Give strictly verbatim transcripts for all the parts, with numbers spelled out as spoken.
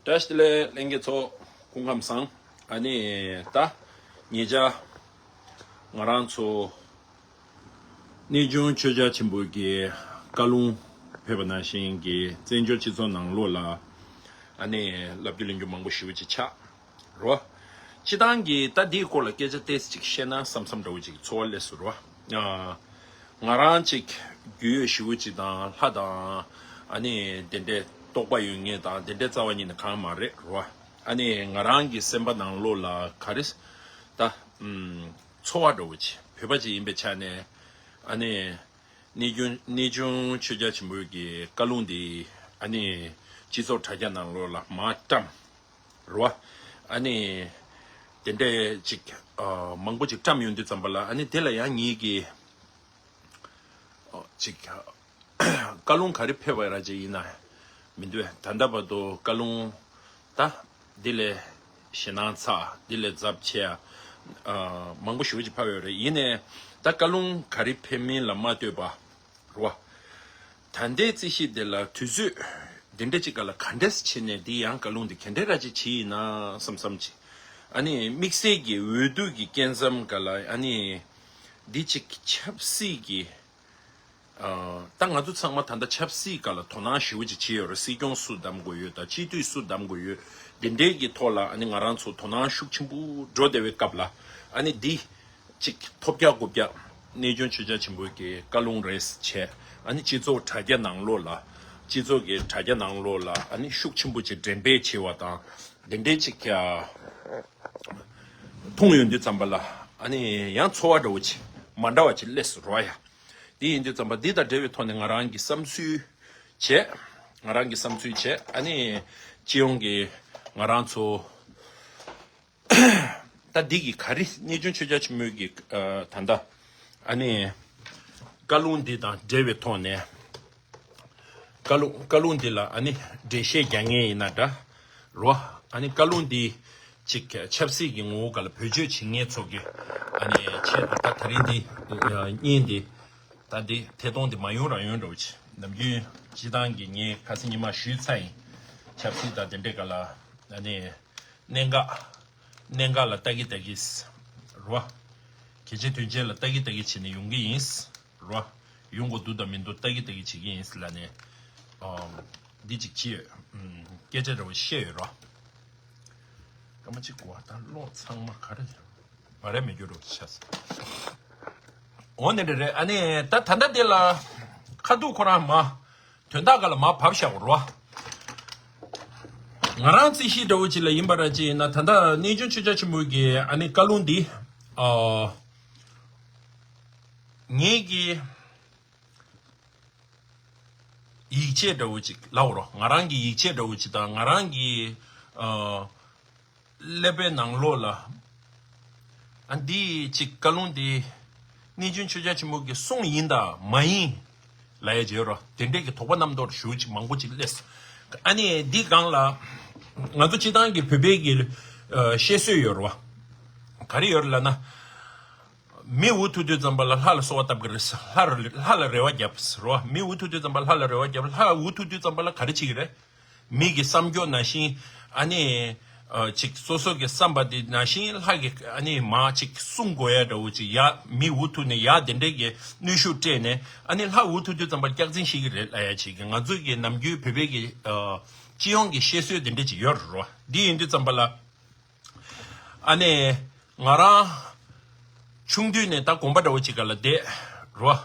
བཀྲ་ཤིས་བདེ་ལེགས་ལྷན་རྒྱས་ཚོ། སྐུ་ཁམས་བཟང་། ཨ་ནི་ད་ཉེ་ཆར་ང་རང་ཚོ་གནས་ཆུང་ཆོས་རྒྱལ་ཆེན་པོ་གི་བཀའ་ལུང་ཕེབས་པ་ནང་བཞིན་གྱི་བཙན་བྱོལ་སྤྱི་ཚོགས་ནང་ལོགས་ལ་ཨ་ནི་ལབ་རྒྱུ་ལེན་རྒྱུ་མང་པོ་ཞེ་པོ་ཅིག་ཆགས་རོ། སྤྱི་བཏང་གི་ད་འདིའི་སྐོར་ལ་སྐད་ཆ་ཏོག་ཙམ་ཅིག་བཤད་ན་བསམ་བསམ་འདྲ་བོ་ཅིག་ཚོར་བ་སླེབས་སོང་རོ། ང་རང་ཅིག་རྒྱུས་ཡོད་ཞེ་པོ་ཅིག་དང་ལྷ་དང་ཨ་ནི་དེ་འདྲའི་རྟོགས་པ་ཡོད་མཁན་དང་དེ་འདྲའི་རྩ་བ་ཉིད་ནས་གང་མ་རེད་རོ། ཨ་ནི་ང་རང་གི་སེམས་པ་ནང་ལོགས་ལ་ག་རེ་ད་ཨུམ་ཚོར་བ་འདྲ་བོ་ཅིག་བོད་པ་ཅིག་ཡིན་པའི་ཆ་ནས་ཨ་ནི་གནས་ཆུང་གནས་ཆུང་ཆོས་རྒྱལ་ཆེན་པོའི་གི་བཀའ་ལུང་འདི་ཨ་ནི་སྤྱི་ཚོགས་དྲ་རྒྱ་ནང་ལོགས་ལ་མར་བཀྲམ། རེད་བ། ཨ་ནི། དེ་འདྲས་ཅིག་ཨ་མང་པོ་ཅིག་བཀྲམ་ཡོང་དུས་ཙམ་པ་ལ་ཨ་ནི་དེ་ལ་ཡང་ངེད་ཀྱིས་ཨ་ཅིག་ཨ་བཀའ་ལུང་ག་རེ་ཕེབས་པ་ར་ཅིག་ཡིན་ན་མི་འདུག་ད་ལྟ་བར་དུ་བཀའ་ལུང་ད་འདི་ལས་ཞེད་སྣང་ཚ་འདི་ལས་ཚབས་ཆེ་ཨ་མང་པོ་ཞེ་པོ་ཅིག་ཕབ་ཡོད་རེད། ཡིན་ནའི་ད་བཀའ་ལུང་ག་རེ་ཕེབས་མིན་ལ་མ་ལྟོས་པ། རེད་བ། ད་ལྟའི་རྩིས་གཞི་འདི་ལ་དུས་ཚོད་འདི་འདྲ་ཅིག་ག་ལ་ག་འདྲས་བྱས་ནས་འདི་ཡང་བཀའ་ལུང་འདི་ག་འདྲས་ར་ཅིག་བྱས་ཡིན་ན་བསམ་བསམ་ཅིག་ཨ་ནི་དམིགས་བསལ་གྱི་འོས་བསྡུ་གི་སྐབས་མཚམས་ག་ལ་ཨ་ནི་འདི་ཅིག་ཆབ་སྲིད་ཀྱི་ཨ་ད་ང་ཚོ་ཚང་མ་ད་ལྟ་ཆབ་སྲིད་ག་ལ་དོ་སྣང་ཞེ་པོ་ཅིག་བྱས་ཡོད་རེད། སྲིད་སྐྱོང་སུ་བདམས་དགོས་ཡོད་དང་སྤྱི་འཐུས་སུ་བདམས་དགོས་ཡོད། འདི་འདྲའི་གི་ཐོག་ལ་ཨ་ནི་ང་རང་ཚོ་དོ་སྣང་ཤུགས་ཆེན་པོ་འགྲོ་བསྡད་པའི་སྐབས་ལ་ཨ་ནི་འདི། གཅིག་ཐོབ་རྒྱག་དགུ་བརྒྱ། གནས་ཆུང་ཆོས་རྒྱལ་ཆེན་པོའི་གི་བཀའ་ལུང་རེད་བྱས། ཨ་ནི་སྤྱི་ཚོགས་དྲ་རྒྱ་ནང་ལོགས་ལ། སྤྱི་ཚོགས་ཀྱི་དྲ་རྒྱ་ནང་ལོགས་ལ་ཨ་ནི་ཤུགས་ཆེན་པོ་ཅིག་འགྲེམས་སྤེལ་བྱས་པ་དང་། འདི་འདྲའི་ཅིག་ཀྱང་མཐོང་ཡོང་དུས་ཙམ་པ་ལ་ཨ་ནི་ཡང་ཚོར་བ་འདྲ་བོ་ཅིག་མ་འདྲ་བ་ཅིག་སླེབས་སོང་རོ་ཡ། དེ་ཡིན་དུས་ཙམ་པ་འདི་དང་འབྲེལ་བའི་ཐོག་ནས་ང་རང་གི་བསམ་ཚུལ་བྱས། ང་རང་གི་བསམ་ཚུལ་བྱས་ཨ་ནི་སྤྱི་ཡོངས་ཀྱི་ང་རང་ཚོ། ད་འདི་གི་ག་རེ་གནས་ཆུང་ཆོས་རྒྱལ་ཆེན་པོའི་གི་ཨ་ད་ལྟ་ཨ་ནི་བཀའ་ལུང་འདི་དང་འབྲེལ་བའི་ཐོག་ནས་བཀའ་ལུང་བཀའ་ལུང་འདི་ལ་ཨ་ནི་འགྲེལ་བཤད་རྒྱག་མཁན་ཡིན་ན་འདྲ་རོ། ཨ་ནི་བཀའ་ལུང་འདི་ཅིག་ཆབ་སྲིད་ཀྱི་ངོ་བོ་ག་ལ་བེད་སྤྱོད་བྱེད་མཁན་ཚོ་གི་ཨ་ནི་ཆེད་དུ་ད་ད་རིང་འདི་བརྙན་འདི་ད་འདི་ཐད་གཏོང་འདི་མ་ཡོང་རང་ཡོང་འགྲོ་ཆེ་ནམ་རྒྱུན་སྤྱི་བཏང་གི་ངས་ཁ་སང་ཉི་མ་ཞུས་ཚར་ཡིན། ཆབ་སྲིད་དང་དེ་འདྲའི་ག་ལ་ཨ་ནི། གནད་འགག་གནད་འགག་ལ་ལྟ་གི་ལྟ་གི་རོ། གལ་ཆེ་དོན་ཆེ་ལ་ལྟ་གི་ལྟ་གི་བྱས་ནས་ཡོང་གི་ཡིན་རོ། ཡོང་དགོས་འདུག་དང་མི་འདུག་ལྟ་གི་ལྟ་གི་བྱེད་ཀྱི་ཡིན་ལབ་ནས། ཨམ། འདི་གཅིག་བྱས་ཡོད། ཨམ། སྐད་ཆ་འདྲ་བོ་བཤད་ཡོད་རོ། སྐར་མ་གཅིག་གོ་བ་ད་གློག་ཚང་མ་ག་རེ་མ་རེད་མེད་རྒྱུ་འགྲོ་ཆ། འོ་ནི་རེད་རེད། ཨ་ནི་ད་ད་ལྟ་འདི་ལ་ཁ་ཐུག་ཁོ་རང་མ། དོན་དག་ག་ལ་མར་བབས་བཞག་རོ། ང་རང་རྩིས་གཞི་འདྲ་བོ་ཅིག་ལ་ཡིན་པ་ར་ཅིག་ཡིན་ན་ད་ལྟ་གནས་ཆུང་ཆོས་རྒྱལ་ཆེན་པོ་གི་ཨ་ནི་བཀའ་ལུང་འདི་ཨ་ངེད་ཀྱི་ཡིག་ཆད་འདྲ་བོ་ཅིག་ལབ་རོ། ང་རང་གི་ཡིག་ཆད་འདྲ་བོ་ཅིག་དང་ང་རང་གི་ཨ། ཀླད་པའི་ནང་ལོགས་ལ། ཨ་འདི་ཅིག་བཀའ་ལུང་འདི། གནས་ཆུང་ཆོས་རྒྱལ་ཆེན་པོ་གི་གསུང་ཡིན་དང་མ་ཡིན། ལབ་ཡ་བྱེད་རོ། དེ་འདྲས་ཀྱི་དོགས་པ་རྣམ་རྟོག་ཞུ་ཅིག་མང་པོ་ཅིག་སླེབས། ཨ་ནི་འདི་སྒང་ལ། ང་ཚོ་སྤྱི་བཏང་གི་བོད་པའི་གི་ཨ་བཤད་སྲོལ་ཡོད་རོ། ག་རེ་ཡོད་རེད་ལབ་ན། མི་འུ་ཐུག་དུས་ཙམ་པ་ལ་ལྷ་ལ་གསོལ་བ་བཏབ་ཀྱི་རེད། ལྷ་ལ་ལྷ་ལ་རེ་བ་བརྒྱབ་རོ། མི་འུ་ཐུག་དུས་ཙམ་པ་ལྷ་ལ་རེ་བ་བརྒྱབ། ལྷ་འུ་ཐུག་དུས་ཙམ་པ་ལ་ག་རེ་བྱེད་ཀྱི་རེད། མི་གི་བསམ་སྐྱོ་ནང་བཞིན་ཨ་ནི་ཨ་ཅིག་སོ་སོ་གི་བསམ་པ་དེ་ནང་བཞིན་ལྷ་གི་ཨ་ནི་མ་ཅིག་གསུང་དགོས་ཡ་འདྲ་བོ་ཅིག་ཡ་མི་འུ་ཐུག་ནས་ཡ་དེ་འདྲས་ཀྱི་གནོན་ཤུགས་སྤྲད་ནས་ཨ་ནི་ལྷ་འུ་ཐུག་དུས་ཙམ་པ་སྐྱག་རྫུན་བཤད་ཀྱི་རེད་ལབ་ཡ་ཅིག་གི་ང་ཚོ་གི་ནམ་རྒྱུན་བོད་པའི་གི་ཨ་སྤྱི་ཡོངས་ཀྱི་བཤད་སྲོལ་དེ་འདྲས་ཅིག་ཡོད་རེད་རོ། འདི་ཡིན་དུས་ཙམ་པ་ལ། ཨ་ནི། ང་རང་། ཆུང་དུས་ནས་ད་དགོན་པ་འདྲ་བོ་ཅིག་ག་ལ་བསྡད། རོ།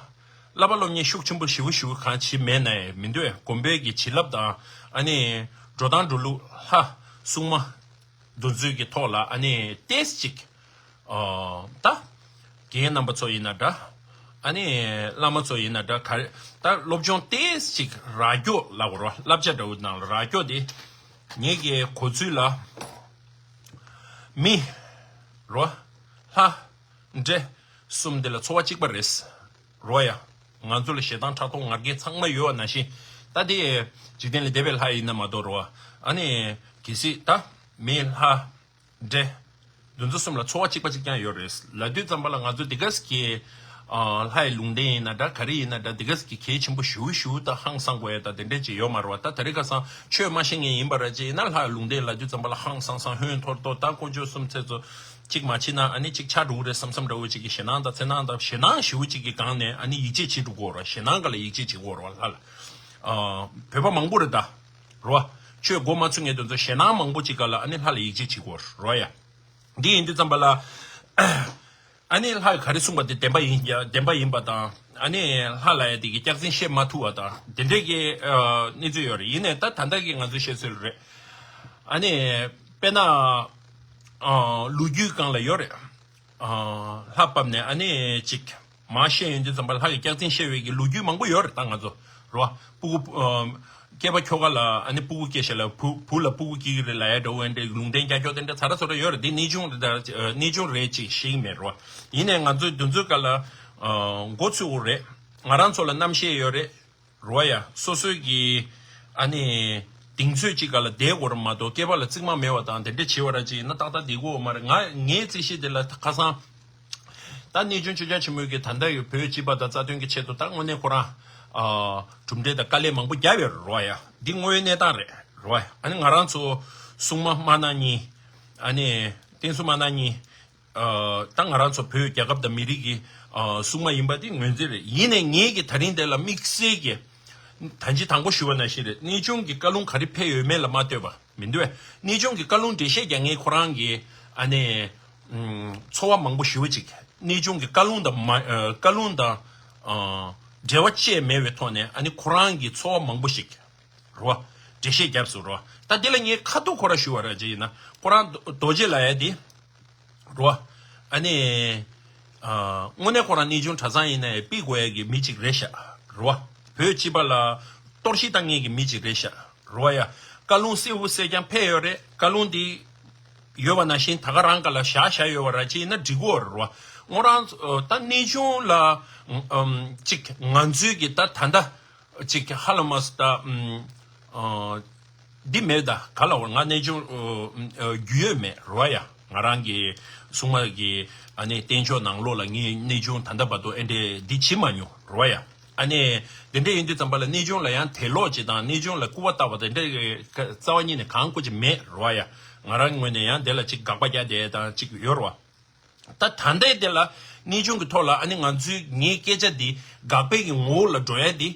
བསླབ་པ་སློབ་གཉེར་ཤུགས་ཆེན་པོ་ཞེ་པོ་ཞེ་པོ་གང་བྱེད་མེད་ན་ཡང་མི་འདུག་དགོན་པའི་གི་བྱིན་རླབས་དང་ཨ་ནི། འགྲོ་སྟངས་འགྲོ་ལུགས་ལྷ། སྲུང་མ། འདི་ཚོའི་གི་ཐོག་ལ་ཨ་ནི་ཏེས་ཅིག་ཨ། ད། རྒན་རྣམ་པ་ཚོ་ཡིན་ན་འདྲ། ཨ་ནི། བླ་མ་ཚོ་ཡིན་ན་འདྲ་ག་རེ། ད་སློབ་སྦྱོང་ཏེས་ཅིག་རག་རྒྱུ་ལབ་དགོས་རོ། བསླབ་བྱ་འདྲ་བོ་ནང་ལ་རག་རྒྱུ་དེ། ངེད་ཀྱི་གོ་ཚུལ་ལ། མི། རོ། ལྷ། འདྲེ། གསུམ་འདི་ལ་འཚོ་བ་གཅིག་པ་རེད། རོ་ཡ། ང་ཚོ་ལ་ཞེ་སྡང་ཕྲག་དོག་ང་རྒྱལ་ཚང་མ་ཡོད་པ་ནང་བཞིན། ད་དེ། འཇིག་རྟེན་ལ་བསྡད་པའི་ལྷ་ཡིན་ན་མ་གཏོགས་རོ། ཨ་ནི། གལ་སྲིད་ད། མི་ལྷ། འདྲེ། འདི་ཚོ་གསུམ་ལ་འཚོ་བ་གཅིག་པ་གཅིག་རྐྱང་ཡོད་རེད་ལབ་དུས་ཙམ་པ་ལ་ང་ཚོ་འདི་ག་གི། ཨ་ལྷ་ཡི་ལུང་བསྟན་ཡིན་ན་འདྲ། ག་རེ་ཡིན་ན་འདྲ། འདི་ག་གི་གལ་ཆེན་པོ་ཞུ་ཞུ་ད་ཧང་སང་དགོས་ཡ་ད་དེ་འདྲས་ཅིག་ཡོད་མ་རེད་བ། ད་དེ་རིང་ཁ་སང་ཆོས་མ་ཤེས་མཁན་ཡིན་པ་ར་ཅིག་ཡིན་ན་ལྷ་ཡི་ལུང་བསྟན་ལབ་དུས་ཙམ་པ་ལ་ཧང་སང་སང་ཧོན་ཐོར་ཐོར། ད་དཀོན་མཆོག་གསུམ་ཚེ་ཚོ་གཅིག་མ་ཕྱིན་ན་ཨ་ནི་གཅིག་ཆགས་འགྲོ་གི་རེད་བསམ་བསམ་འདྲ་བོ་ཅིག་གི་ཞེད་སྣང་དང་འཚེར་སྣང་དང་ཞེད་སྣང་ཞེ་པོ་ཅིག་གི་སྒང་ནས་ཨ་ནི་ཡིད་ཆེས་བྱེད་འགྲོ་གི་ཡོད་རེད། ཞེད་སྣང་སྒང་ལ་ཡིད་ཆེས་བྱེད་ཀྱི་ཡོད་རེད་བ། ལྷ་ལ། ཨ་བོད་པ་མང་པོ་རེད་ད། རེད་བ། ཆོས་མགོ་མ་ཚོས་མཁན་དེ་ཚོ་ཞེད་སྣང་མང་པོ་ཅིག་སྒང་ལ་ཨ་ནི་ལྷ་ལ་ཡིད་ཆེས་བྱེད་ཀྱི་ཡོད་རེད་བ་ཡ། འདི་ཡིན་དུས་ཙམ་པ་ལ། ཨ་ནི་ལྷ་གིས་ག་རེ་གསུངས་པ་དེ་བདེན་པ་ཡིན་བདེན་པ་ཡིན་པ་དང་། ཨ་ནི་ལྷ་ལབ་ཡ་དེ་གི་སྐྱག་རྫུན་བཤད་མ་ཐུབ་པ་དང་དེ་འདྲས་ཀྱི་ཨ་གནས་ཚུལ་ཡོད་རེད། ཡིན་ནའི་ད་ད་ལྟ་གི་ང་ཚོས་བཤད་སྲོལ་རེད། ཨ་ནི་དཔེར་ན་ཨ་ལོ་རྒྱུས་སྒང་ལ་ཡོད་རེད། ཨ་ལྷ་བབས་ནས་ཨ་ནི་ཅིག་མར་བཤད་ཡོང་དུས་ཙམ་པ་ལྷ་གིས་སྐྱག་རྫུན་བཤད་པའི་གི་ལོ་རྒྱུས་མང་པོ་ཡོད་རེད། ད་ང་ཚོ་རེད་བ། སྤུ་གུ་ཨ་སྐྱེས་པ་ཁྱོ་ག་ལ་ཨ་ནི་སྤུ་གུ་སྐྱེས་ཤག་ལ་བུ་བུ་ལ་སྤུ་གུ་སྐྱེ་གི་རེད་ལབ་ཡ་འདྲ་བོ་འདྲ་ལུང་བསྟན་རྒྱག་རྒྱུ་དེ་འདྲ་ཚ་ར་ཚོ་ར་ཡོད་རེད། འདི་གནས་ཆུང་རེད་ད། གནས་ཆུང་རེད་ཅིག་ཤེས་ཀྱི་མེད་རེད་བ། ཡིན་ནའི་ང་ཚོའི་འདི་ཚོའི་སྒང་ལ་ཨ་མགོ་ཚོས་དགོས་རེད། ང་རང་ཚོ་ལ་རྣམ་ཤེས་ཡོད་རེད། རེད་བ་ཡ། སོ་སོའི་གི་ཨ་ནི་གདེང་ཚོད་ཅིག་སྒང་ལ་བསྡད་དགོས་རེད་མ་གཏོགས་སྐྱེས་པ་ལ་རྩིག་མ་མེད་པ་དང་དེ་འདྲ་བྱེད་པ་ར་ཅིག་ཡིན་ན་ཏག་ཏག་བསྡད་དགོས་མ་རེད། ང་ངའི་རྩིས་གཞི་དེ་ལ་ཁ་སང་། ད་གནས་ཆུང་ཆོས་རྒྱལ་ཆེན་མོའི་གི་ད་ལྟ་ཡོད་བོད་སྤྱི་པ་དང་རྩ་དོན་གྱི་ཆེད་དུ་ད་དངོས་གནས་ཁོ་རང་ཨ་གྲུབ་འབྲས་དང་དཀའ་ལས་མང་པོ་བརྒྱབ་ཡོད་རེད་བ་ཡ། འདི་དངོས་ཡོད་གནས་སྟངས་རེད་རེད་བ་ཡ། ཨ་ནི་ང་རང་ཚོ་སྲུང་མ་དམར་ནག་གཉིས། ཨ་ནི་བསྟན་སྲུང་དམར་ནག་གཉིས། ཨ་ད་ང་རང་ཚོ་བོད་རྒྱལ་ཁབ་དང་མི་རིགས་ཀྱི་ཨ་སྲུང་མ་ཡིན་པ་དེ་ངོས་འཛིན་རེད། ཡིན་ནའི་ངེད་ཀྱིས་ད་རིང་དེ་ལ་དམིགས་བསལ་གྱི་ད་གིན་དང་པོ་ཞུ་བ་ནང་བཞིན་རེད། གནས་ཆུང་གི་བཀའ་ལུང་ག་རེ་ཕེབས་ཡོད་མེད་ལ་མ་ལྟོས་པ་མི་འདུག་བས། གནས་ཆུང་གི་བཀའ་ལུང་འགྲེལ་བཤད་རྒྱག་མཁན་ཁོ་རང་གི་ཨ་ནི་ཨམ་ཚོར་བ་མང་པོ་ཞེ་པོ་ཅིག་གནས་ཆུང་གི་བཀའ་ལུང་དང་མ་ཨ་བཀའ་ལུང་དང་ཨ་འབྲེལ་བ་བཅས་མེད་པའི་ཐོག་ནས་ཨ་ནི་ཁོ་རང་གི་ཚོར་བ་མང་པོ་ཞིག་རེད་བ། འགྲེལ་བཤད་བརྒྱབ་སོང་རེད་བ། ད་འདི་ལ་ངས་ཁ་ཐུག་ཁོ་ར་ཞུ་བ་ར་ཅིག་ཡིན་ན་ཁོ་རང་རྡོ་རྡོ་རྗེ་ལབ་ཡ་དེ་རེད་བ། ཨ་ནི་ཨ་དངོས་གནས་ཁོ་རང་གནས་ཆུང་གྲྭ་ཚང་ཡིན་ནའི་ཕུད་དགོས་ཡ་གི་མི་ཅིག་རེད་ཤག་རེད་བ། བོད་སྤྱི་པ་ལ་གཏོར་བཤིག་བཏང་མཁན་གྱི་མི་ཅིག་རེད་ཤག་རེད་བ་ཡ། བཀའ་ལུང་གསལ་པོ་གསལ་རྐྱང་ཕེབས་ཡོད་རེད། བཀའ་ལུང་འདི་ཡོད་པ་ནང་བཞིན་ད་ག་རང་ག་ལ་བཞག་བཞག་ཡོད་པ་ར་ཅིག་ཡིན་ན་འགྲིག་གི་ཡོད་རེད་བ། ངོ་རང་ཨ་ད་གནས་ཆུང་ལ་ཨམ་ཅིག་ང་ཚོའི་གི་ད་ད་ལྟ་ཅིག་ཧ་ལམ་མ་སུ་ད་ཨམ་ཨ་འདི་མེད་ད། ག་ལ་བར་ང་གནས་ཆུང་ཨ་ཨ་རྒྱུས་ཡོད་མེད་རེད་བ་ཡ། ང་རང་གི་སྲུང་མ་གི་ཨ་ནི་བསྟེན་ཕྱོགས་ནང་ལོགས་ལ་ངའི་གནས་ཆུང་ད་ལྟ་བར་དུ་ཨེ་འདྲས་འདི་བྱེད་མ་མྱོང་རེད་བ་ཡ། ཨ་ནི་དེ་འདྲས་ཡིན་དུས་ཙམ་པ་ལ་གནས་ཆུང་ལ་ཡང་དད་ལོག་ཅིག་དང་གནས་ཆུང་ལ་སྐུར་བ་བཏབ་པ་དེ་འདྲས་ཀྱི་རྩ་བ་ཉིད་ནས་གང་སྐུ་ཅིག་མེད་རེད་བ་ཡ། ང་རང་ངོས་ནས་ཡང་དེ་ལ་ཅིག་དགག་པ་རྒྱག་བསྡད་དང་ཅིག་ཡོད་རེད་བ། ད་ད་ལྟའི་དེ་ལ་གནས་ཆུང་གི་ཐོག་ལ་ཨ་ནི་ང་ཚོའི་ངའི་སྐད་ཆ་འདི་དགག་པའི་གི་ངོ་བོ་ལ་འགྲོ་ཡ་འདི་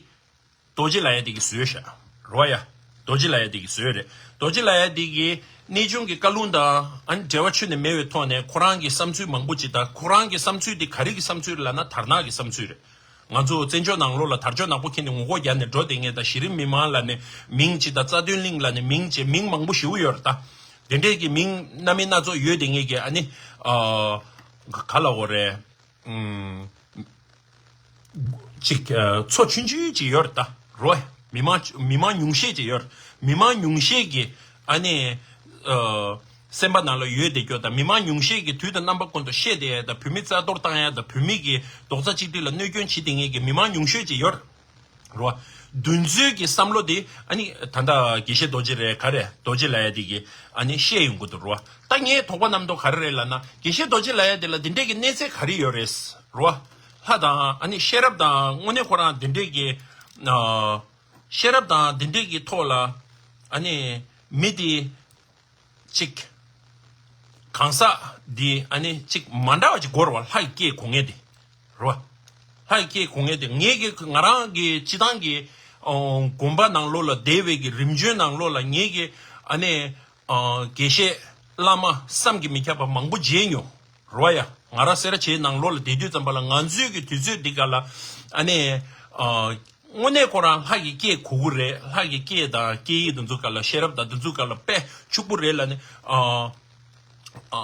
རྡོ་རྗེ་ལབ་ཡ་འདི་གིས་བཟོས་ཤག་རེད་བ་ཡ། རྡོ་རྗེ་ལབ་ཡ་འདི་གིས་བཟོས་རེད། རྡོ་རྗེ་ལབ་ཡ་འདི་གིས་གནས་ཆུང་གི་བཀའ་ལུང་དང་ཨ་ནི་འབྲེལ་བ་ཁྱོན་ནས་མེད་པའི་ཐོག་ནས་ཁོ་རང་གི་བསམ་ཚུལ་མང་པོ་ཅིག་དང་ཁོ་རང་གི་བསམ་ཚུལ་འདི་ག་རེ་གི་བསམ་ཚུལ་རེད་ལབ་ན་དར་ནག་གི་བསམ་ཚུལ་རེད། ང་ཚོ་བཙན་བྱོལ་ནང་ལོགས་ལ་དར་ལྕོག་ནག་པོ་འཁྱེར་ནས་ངོ་ལྐོག་རྒྱག་ནས་འགྲོ་བསྡད་མཁན་དང་གཞི་རིམ་མི་མང་ལབ་ནས་མིང་ཅིག་དང་རྩ་དོན་གླིང་ལབ་ནས་མིང་ཅིག་མིང་མང་པོ་ཞེ་པོ་ཡོད་རེད་ད། དེ་འདྲས་ཀྱི་མིང་སྣ་མིན་སྣ་ཚོགས་ཡོད་བསྡད་མཁན་གྱི་ཨ་ནི་ཨ་ག་ལབ་དགོས་རེད། ཨུམ། ཅིག་ཨ་ཚོ་ཆུང་ཆུང་ཅིག་ཡོད་རེད་ད། རོ། མི་མང་མི་མང་ཉུང་ཤས་ཅིག་ཡོད་རེད། མི་མང་ཉུང་ཤས་ཀྱི་ཨ་ནི་ཨ་སེམས་པ་ནང་ལ་ཡོད་བསྡད་རྒྱུ་དང་མི་མང་ཉུང་ཤས་ཀྱི་དུས་དང་རྣམ་པ་ཀུན་ཏུ་བཤད་བསྡད་ཡ་དང་བོད་མི་རྩ་གཏོར་བཏང་ཡ་དང་བོད་མི་གི་རྡོག་རྩ་གཅིག་སྒྲིལ་ལ་གནོད་སྐྱོན་བྱེད་བསྡད་མཁན་གྱི་མི་མང་ཉུང་ཤས་ཅིག་ཡོད་རེད། རོ། འདུ་འཛོམས་ཀྱི་བསམ་བློ་དེ་ཨ་ནི་ད་ལྟ་དགེ་བཤེས་རྡོ་རྗེ་རེད་ག་རེ་རྡོ་རྗེ་ལབ་ཡ་དེ་གིས་ཨ་ནི་བཤད་ཡོང་གི་འདུག་རོ། ད་ངའི་དོགས་པ་རྣམ་རྟོག་ག་རེ་རེད་ལབ་ན་དགེ་བཤེས་རྡོ་རྗེ་ལབ་ཡ་དེ་ལ་འདི་འདྲས་ཀྱི་གནས་ཚད་ག་རེ་ཡོད་རེད་རོ། ལྷ་དང་ཨ་ནི་ཤེས་རབ་དང་དངོས་གནས་ཁོ་རང་འདི་འདྲས་ཀྱི་ཨ་ཤེས་རབ་དང་འདི་འདྲས་ཀྱི་ཐོག་ལ་ཨ་ནི་མི་དེ། གཅིག་གང་ཟག་འདི་ཨ་ནི་གཅིག་མ་འདྲ་བ་ཅིག་དགོས་རེད་བ། ལྷ་ཡི་སྐད་གོ་མཁན་དེ་རེད་བ། ལྷ་ཡི་སྐད་གོ་མཁན་དེ་ངེད་ཀྱི་ང་རང་གི་སྤྱི་བཏང་གི་ཨོ་དགོན་པ་ནང་ལོགས་ལ་བསྡད་པའི་གི་རིམ་བྱོན་ནང་ལོགས་ལ་ངེད་ཀྱི་ཨ་ནི་ཨོ་དགེ་བཤེས་བླ་མ་བསམ་གྱིས་མི་ཁྱབ་པ་མང་པོ་མཇལ་མྱོང་རེད་བ་ཡ། ང་རང་སེ་ར་བྱེས་ནང་ལོགས་ལ་བསྡད་དུས་ཙམ་པ་ལ་ང་ཚོའི་གི་དུས་ཚོད་འདི་ག་ལ་ཨ་ནི་ཨོ། དངོས་གནས་ཁོ་རང་ལྷ་ཡི་སྐད་གོ་གི་རེད། ལྷ་ཡི་སྐད་དང་སྐད་ཡིག་དེ་ཚོ་སྒང་ལ་ཤེས་རབ་དང་དེ་ཚོ་སྒང་ལ་དཔེ་ཕྱུག་པོ་རེད་ལབ་ནས་ཨ་ཨ་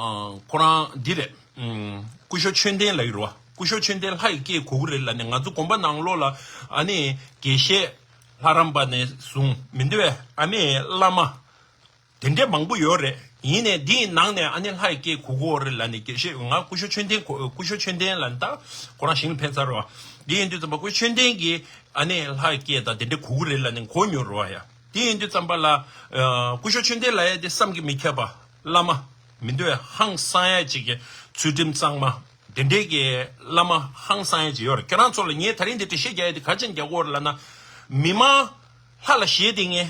ཁོ་རང་འདི་རེད། ཨུམ། སྐུ་ཞབས་ཆོས་ལྡན་ལབ་ཀྱི་རེད་བ། སྐུ་ཞབས་ཆོས་ལྡན་ལྷ་ཡི་སྐད་གོ་གི་རེད་ལབ་ནས་ང་ཚོ་དགོན་པ་ནང་ལོགས་ལ་ཨ་ནི་དགེ་བཤེས་ལྷ་རམས་པ་ནས་བཟུང་མི་འདུག་བས། ཨ་མས་བླ་མ། དེ་འདྲས་མང་པོ་ཡོད་རེད། ཡིན་ནའི་འདིའི་ནང་ནས་ཨ་ནི་ལྷ་ཡི་སྐད་གོ་གི་ཡོད་རེད་ལབ་ནས་དགེ་བཤེས་ང་སྐུ་ཞབས་ཆོས་ལྡན་གོ་སྐུ་ཞབས་ཆོས་ལྡན་ལབ་ནས་ད་ཁོ་རང་ཞིང་ལ་ཕེབས་ཚར་རེད་བ། འདི་ཡིན་དུས་ཙམ་པ་སྐུ་ཞབས་ཆོས་ལྡན་གྱིས་ཨ་ནི་ལྷ་ཡི་སྐད་དང་དེ་འདྲས་གོ་གི་རེད་ལབ་ནས་གོ་མྱོང་རེད་བ་ཡ། འདི་ཡིན་དུས་ཙམ་པ་ལ་ཨ་སྐུ་ཞབས་ཆོས་ལྡན་ལབ་ཡ་དེ་བསམ་གྱིས་མི་ཁྱབ་པ་བླ་མ་མི་འདུག་བས། ཧང་སང་ཡ་ཅིག་གི་ཚུལ་ཁྲིམས་གཙང་མ། དེ་འདྲའི་གི་བླ་མ་ཧང་སང་ཡ་ཅིག་ཡོད་རེད། ཁྱེད་རང་ཚོ་ལ་ངས་ད་རིང་འདི་འགྲེལ་བཤད་རྒྱག་ཡ་དེ་ག་ཅན་རྒྱག་གི་ཡོད་རེད་ལབ་ན། མི་མང་ལྷ་ལ་ཞེད་དེ་ངས།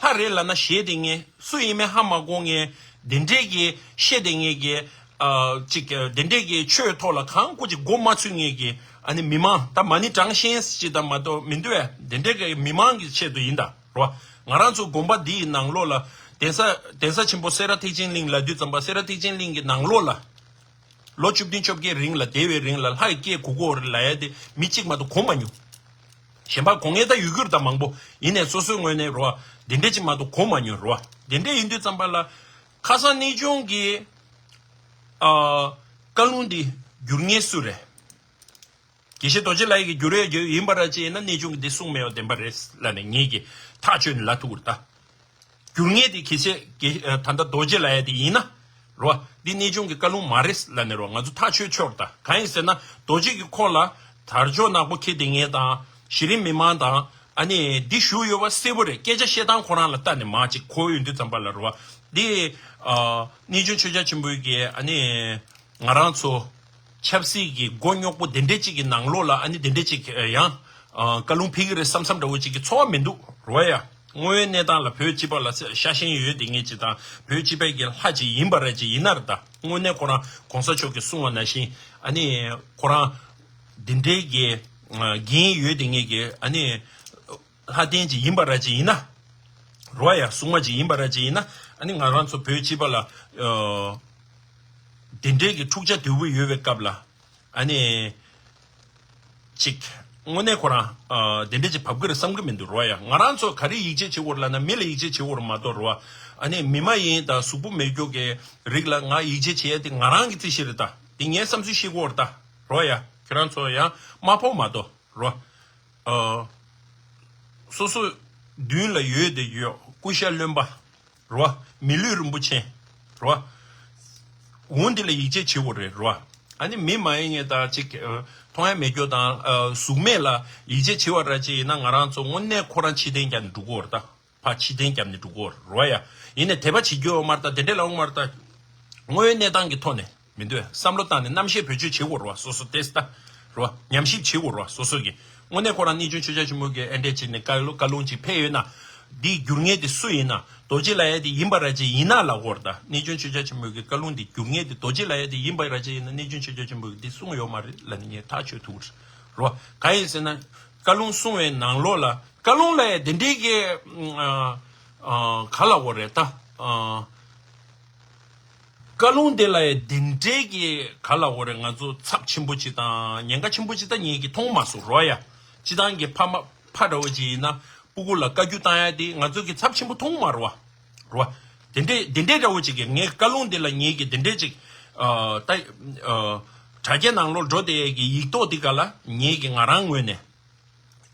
ལྷ་རེད་ལབ་ན་ཞེད་དེ་ངས། སུ་ཡིན་མིན་ཧ་མ་གོ་ངས། དེ་འདྲའི་གི་བཤད་དེ་ངས་གི། ཨ་ཅིག་དེ་འདྲའི་གི་ཆོས་ཐོག་ལ་གང་ཀུ་ཅིག་མགོ་མ་ཚོས་ངས་གི། ཨ་ནི་མི་མང་ད་མ་ཎི་བགྲང་ཤེས་ཅིག་དང་མ་གཏོགས་མི་འདུག་བས། དེ་འདྲའི་གི་མི་མང་གི་ཆེད་དུ་ཡིན་ད། རོ། ང་རང་ཚོ་དགོན་པ་འདི་ཡི་ནང་ལོགས་ལ། གདན་ས་གདན་ས་ཆེན་པོ་སེ་ར་ཐེག་ཆེན་གླིང་ལབ་དུས་ཙམ་པ་སེ་ར་ཐེག་ཆེན་གླིང་གི་ནང་ལོགས་ལ། ལོ་བཅུ་བདུན་བཅོ་བརྒྱད་རིང་ལ་བསྡད་པའི་རིང་ལ་ལྷ་ཡི་སྐད་གོ་གོ་རེད་ལབ་ཡ་དེ་མི་གཅིག་མ་གཏོགས་གོ་མ་མྱོང་། གཞན་པ་གོ་ངེས་ད་ཡོད་རྒྱུ་རེད་ད་མང་པོ། ཡིན་ནའི་སོ་སོའི་ངོས་ནས་རོ། དེ་འདྲས་ཅིག་མ་གཏོགས་གོ་མ་མྱོང་རོ། དེ་འདྲས་ཡིན་དུས་ཙམ་པ་ལ། ཁ་སང་གནས་ཆུང་གི། ཨ། བཀའ་ལུང་འདི་བསྒྱུར་མཁན་སུ་རེད། དགེ་བཤེས་རྡོ་རྗེ་ལགས་ཀྱིས་བསྒྱུར་ཡས་ཡིན་པ་ར་ཅིག་ཡིན་ན་གནས་ཆུང་གིས་འདི་གསུངས་མེད་པ་བདེན་པ་རེད་ལབ་ནས་ངེད་ཀྱིས་ཐག་ཆོད་ནས་ལབ་ཐུབ་ཀྱི་རེད་ད། བསྒྱུར་མཁན་དེ་གལ་སྲིད་དགེ་ད་ལྟ་རྡོ་རྗེ་ལབ་ཡས་དེ་ཡིན་ན། རོ། འདི་གནས་ཆུང་གི་བཀའ་ལུང་མ་རེད་ལབ་ནས་རོ་ང་ཚོ་ཐག་ཆོད་ཆོག་རེད་ད། གང་ཡིན་ཟེར་ན་རྡོ་རྗེ་གི་ཁོག་ལ་དར་ལྕོག་ནག་པོ་འཁྱེར་བསྡད་མཁན་དང་གཞི་རིམ་མི་མང་དང་ཨ་ནི་འདི་བཞུགས་ཡོད་པ་གསལ་པོ་རེད། སྐད་ཆ་བཤད་སྟངས་ཁོ་རང་ལ་ལྟ་ནས་མ་ཅིག་གོ་ཡོང་དུས་ཙམ་པ་ལ་རོ། འདི་ཨ་གནས་ཆུང་ཆོས་རྒྱལ་ཆེན་པོའི་གི་ཨ་ནི། ང་རང་ཚོ་ཆབ་སྲིད་ཀྱི་མགོ་རྙོག་པོ་དེ་འདྲས་ཅིག་གི་ནང་ལོགས་ལ་ཨ་ནི་དེ་འདྲས་ཅིག་ཡང་བཀའ་ལུང་ཕེབས་ཀྱི་རེད་བསམ་བསམ་འདྲ་བོ་ཅིག་གི་ཚོར་བ་མི་འདུག་རོ་ཡ། དངོས་ཡོད་གནས་སྟངས་ལ་བོད་སྤྱི་པ་ལ་ཤ་ཞེན་ཡོད་དེ་ངེས་ཅིག་དང་བོད་སྤྱི་པའི་གི་ལྷ་ཅིག་ཡིན་པ་ར་ཅིག་ཡིན་ན་ར་ད་དངོས་གནས་ཁོ་རང་གོང་ས་མཆོག་གིས་གསུངས་པ་ནང་བཞིན་ཨ་ནི་ཁོ་རང་དེ་འདྲའི་གི་འགན་ཡོད་དེ་ངེས་གི་ཨ་ནི། ལྷ་ལྡན་ཅིག་ཡིན་པ་ར་ཅིག་ཡིན་ན། རོ་ཡ་སྲུང་མ་ཅིག་ཡིན་པ་ར་ཅིག་ཡིན་ན་ཨ་ནི་ང་རང་ཚོ་བོད་སྤྱི་པ་ལ། དེ་འདྲའི་གི་འཁྲུག་ཆ་དོད་པོ་ཡོད་པའི་སྐབས་ལ་ཨ་ནི། ཅིག་དངོས་གནས་ཁོ་རང་དེ་འདྲ་ཅིག་བབ་གི་རེད་བསམ་གི་མི་འདུག་རོ་ཡ། ང་རང་ཚོ་ག་རེ་ཡིད་ཆེས་བྱེད་དགོས་རེད་ལབ་ན་མི་ལ་ཡིད་ཆེས་བྱེད་དགོས་རེད་མ་གཏོགས་རོ། ཨ་ནི་མི་མ་ཡིན་དང་གཟུགས་པོ་མེད་རྒྱུ་གི་རིགས་ལ་ང་ཡིད་ཆེས་བྱེད་ཡ་དེ་ང་རང་གི་རྩིས་ཤིག་རེད་ད། དེ་ངས་བསམ་ཚུལ་བཤད་དགོས་རེད་ད། རོ་ཡ་ཁྱེད་རང་ཚོ་ཡང་མ་ཕོག་མ་གཏོགས། རོ། ཨ། སོ་སོ་མདུན་ལ་ཡོད་དེ་ཡོད་སྐུ་ཤ་རློན་པ། རོ། མི་ལུས་རིན་པོ་ཆེ། རོ། འོ་འདི་ལ་ཡིད་ཆེས་བྱེད་དགོས་རེད་རོ། ཨ་ནི་མི་མ་ཡིན་ངེས་དང་ཅིག་མཐོང་ཡ་མེད་རྒྱུ་དང་གཟུགས་མེད་ལ་ཡིད་ཆེས་བྱེད་པ་ར་ཅིག་ཡིན་ན་ང་རང་ཚོ་དངོས་གནས་ཁོ་རང་ཕྱི་བསྟན་རྒྱག་ནས་འགྲོ་གི་ཡོད་རེད་ད། ཕར་ཕྱི་བསྟན་བརྒྱབ་ནས་འགྲོ་གི་ཡོད་རེད་རོ་ཡ། ཡིན་ནའི་དད་པ་བྱེད་རྒྱུ་ཡོད་མ་རེད་ད། དེ་འདྲས་ལབ་ཡོང་མ་རེད་ད། དངོས་ཡོད་གནས་སྟངས་ཀྱི་ཐོག་ནས་མི་འདུག་བསམ་བློ་བཏང་ནས་རྣམ་བཤད་བེད་སྤྱོད་བྱེད་དགོས་རེད་བ། སོ་སོ་ཏེས་ད་རེད་བ། ཉམས་ཞིབ་བྱེད་དགོས་རེད་བ། སོ་སོ་གི་དངོས་གནས་ཁོ་རང་གནས་ཆུང་ཆོས་རྒྱལ་ཆེན་པོ་གི་ཨེ་འདྲས་བྱས་ནས་བཀའ་སློབ་བཀའ་ལུང་ཅིག་ཕེབས་ཡོད་ན། འདིའི་བསྒྱུར་མཁན་དེ་སུ་ཡིན་ན། རྡོ་རྗེ་ལབ་ཡ་དེ་ཡིན་པ་ར་ཅིག་ཡིན་ན་ལབ་དགོས་རེད་ད། གནས་ཆུང་ཆོས་རྒྱལ་ཆེན་པོ་གི་བཀའ་ལུང་དེ་བསྒྱུར་མཁན་དེ་རྡོ་རྗེ་ལབ་ཡ་དེ་ཡིན་པ་ར་ཅིག་ཡིན་ན་གནས་ཆུང་ཆོས་རྒྱལ་ཆེན་པོ་གི་འདི་གསུངས་ཡོད་མ་རེད་ལབ་ནས་ངས་ཐག་ཆོད་ཐུབ་ཀྱི་རེད་བ། གང་ཡིན་ཟེར་ན། བཀའ་ལུང་གསུང་བའི་ནང་ལོགས་ལ། བཀའ་ལུང་ལ་ཡང་དེ་འདྲའི་གི་ཨ་ཨ་ག་ལབ་དགོས་རེད་ད། ཨ་བཀའ་ལུང་དེ་ལ་ཡང་དེ་འདྲའི་གི་ག་ལབ་དགོས་རེད། ང་ཚོ་ཚབས་ཆེན་པོ་ཅིག་དང་ཉེན་ཁ་ཆེན་པོ་ཅིག་ད་ངེད་ཀྱིས་མཐོང་མ་སོང་རོ་ཡ། སྤྱི་བཏང་གི་ཕ་མ་ཕ་འདྲ་བོ་ཅིག་ཡིན་ན་སྤུ་གུ་ལ་བཀའ་བཀྱོན་བཏང་ཡ་དེ་ང་ཚོ་གི་ཚབས་ཆེན་པོ་མཐོང་མ་རོ་བ། རོ་བ། དེ་འདྲའི་དེ་འདྲའི་འདྲ་བོ་ཅིག་གི་ངའི་བཀའ་ལུང་དེ་ལ་ངེད་ཀྱིས་དེ་འདྲའི་ཅིག་ཨ་ད་ཨ་དྲ་རྒྱ་ནང་ལོགས་འགྲོ་བསྡད་ཡས་ཀྱི་ཡིག་ཐོག་དེ་ག་ལ་ངེད་ཀྱིས་ང་རང་ངོས་ནས།